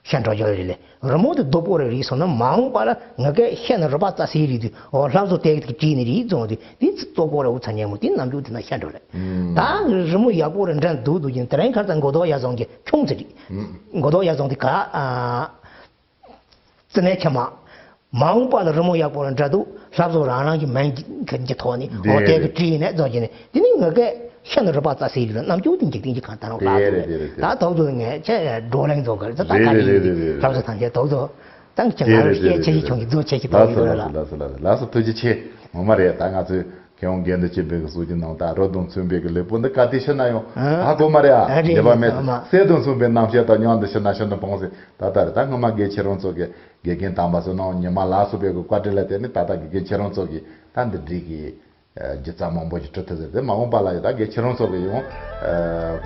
ཤ་འགྲོ་རྒྱུ་རེད་ལེ། རི་མོ་དེ་རྡོག་པོ་རེ་རིག་སོང་ན་མ་འོངས་པ་ལ་ངེད་ཀས་ཤ་ནི་རུས་པ་རྩ་སའི་རིགས་དུས་འོ་ལྷ་བཟོ་དེ་གི་བྲིས་ནི་རིགས་རྫོང་དུས་དེ་རྡོག་པོ་རེ་འུ་ཚ་ཉེ་མོ་དེ་རྣམ་འགྱུར་དེ་ན་ཤ་འགྲོ་ལེ། ད་རི་མོ་ཡག་པོ་རེ་འདྲ་འདུག་འདུག་ཀྱིན་དེ་རིང་ཁར་ཙང་མགོ་ཐོག་ཡ་རྫོང་གི་ཁྱུང་ཙི་རིགས། མགོ་ཐོག་ཡ་རྫོང་དེ་ག་ཨ། ཙི་ནས་ཁྱེད་མ། མ་འོངས་པ་ལ་རི་མོ་ཡག་པོ་ལ་འདྲ་འདུག་ལྷ་བཟོ་རང་རང་གི་མིང་གི་ཐོག་ནས་འོ་དེ་གི་བྲིས་ནས་རྫོགས་ཀྱི་ནས་དེ་ནི་ངེད་ཀས་ཤ་ནི་རུས་པ་རྩ་སའི་རིགས་ལ་རྣམ་འགྱུར་དེ་འཇིག་རྟེན་གྱི་གང་ལྟར་རོགས་ལ་དེ་རེད་དེ་རེད་དེ་ད་རེད། དོག་ཏུ་ངས་ཆེ་བགྲོ་གླེང་རྫོགས་གི་རེད་ད་ད་ག་རེ་ཡིན་དེ་ལྷ་བཟོ་ཐམས་ཅད་དོག་ཏུ་ད་ངས་ཁྱེད་ང་རུ་སྐད་ཆེ་ཞིག་ཁྱོད་ཀྱི་རྫོགས་ཆེ་ཞིག་དོག་ཡིན་རོགས་ལ། ལགས་སོ་ལགས་སོ་ལགས་སོ་ལགས་སོ་ཐུགས་རྗེ་ཆེ། ངོ་མ་རེད་ད་ང་ཚོས་མཁས་དབང་དགེ་འདུན་ཆོས་འཕེལ་གྱི་གསུང་གི་ནང་ད་རོ་དང་མཚུངས་པའི་གི་ལེགས་པོ་འདི་ག་དུས་ཤི་ན་ཡང་ཧ་གོ་མ་རེད་ཨ། ཨ་རེད་ཉེས་པ་མེད་ཨ་མ། གསེར་དང་མཚུངས་པའི་རྣམ་ཤེས་དང་མཉམ་དུ་ཤི་ན་ཤིན་ཏུ་ཕངས་ཟེར་ད་ལྟ་རེད་ད་སྔོན་མ་དགེ་ཁྱེད་རང་ཚོ་གི་དགེ་རྒན་དམ་པ་ཚོ་ནང་ཉི་མ་ལ་སོགས་པའི་གི་བཀའ་དྲིན་ལ་བརྟེན་ནས་ད་ལྟ་དགེ་རྒན་ཁྱེད་རང་ཚོ་གི་ད་འདི་འགྲིག་གི་སྒྱུ་རྩལ་མང་པོ་ཞིག་གྲུབ་ཐུབ་ཟེར་ཏེ་མ་འོངས་པ་ལ་ཡང་ད་དགེ་ཁྱེད་རང་ཚོ་གི་ཡང་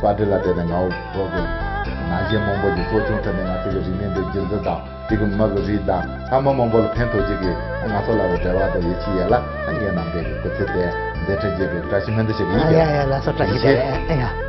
བཀའ་དྲིན་ལ་བརྟེན་ནས་ང་བོ་བོད་ཀྱི་ན་གཞོན་མང་པོ་ཞིག་གསོ་སྐྱོང་ཐུབ་ནས་ང་ཚོ་གི་རིག་གནས་འདི་རྒྱུན་འཛིན་དང་དེ་གི་མི་གི་རིགས་དང་ད་མི་མང་པོ་ལ་ཕན་ཐོགས་ཅིག་གི་ང་ཚོ་ལ་རེ་བ་དང་ཡིད་ཆེས་ཡོད་ལ་ད་ངས་ནམ་པའི་གི་སྐུ་ཚེ་དེ་མཛད་འཕྲིན་རྒྱས་པའི་བཀྲ་ཤིས་སྨོན་འདུན་ཞུ་གི་ཡིན། ཡ་ཡ་ལགས་སོ་བཀྲ་ཤིས་བདེ་ལེགས་ཡ།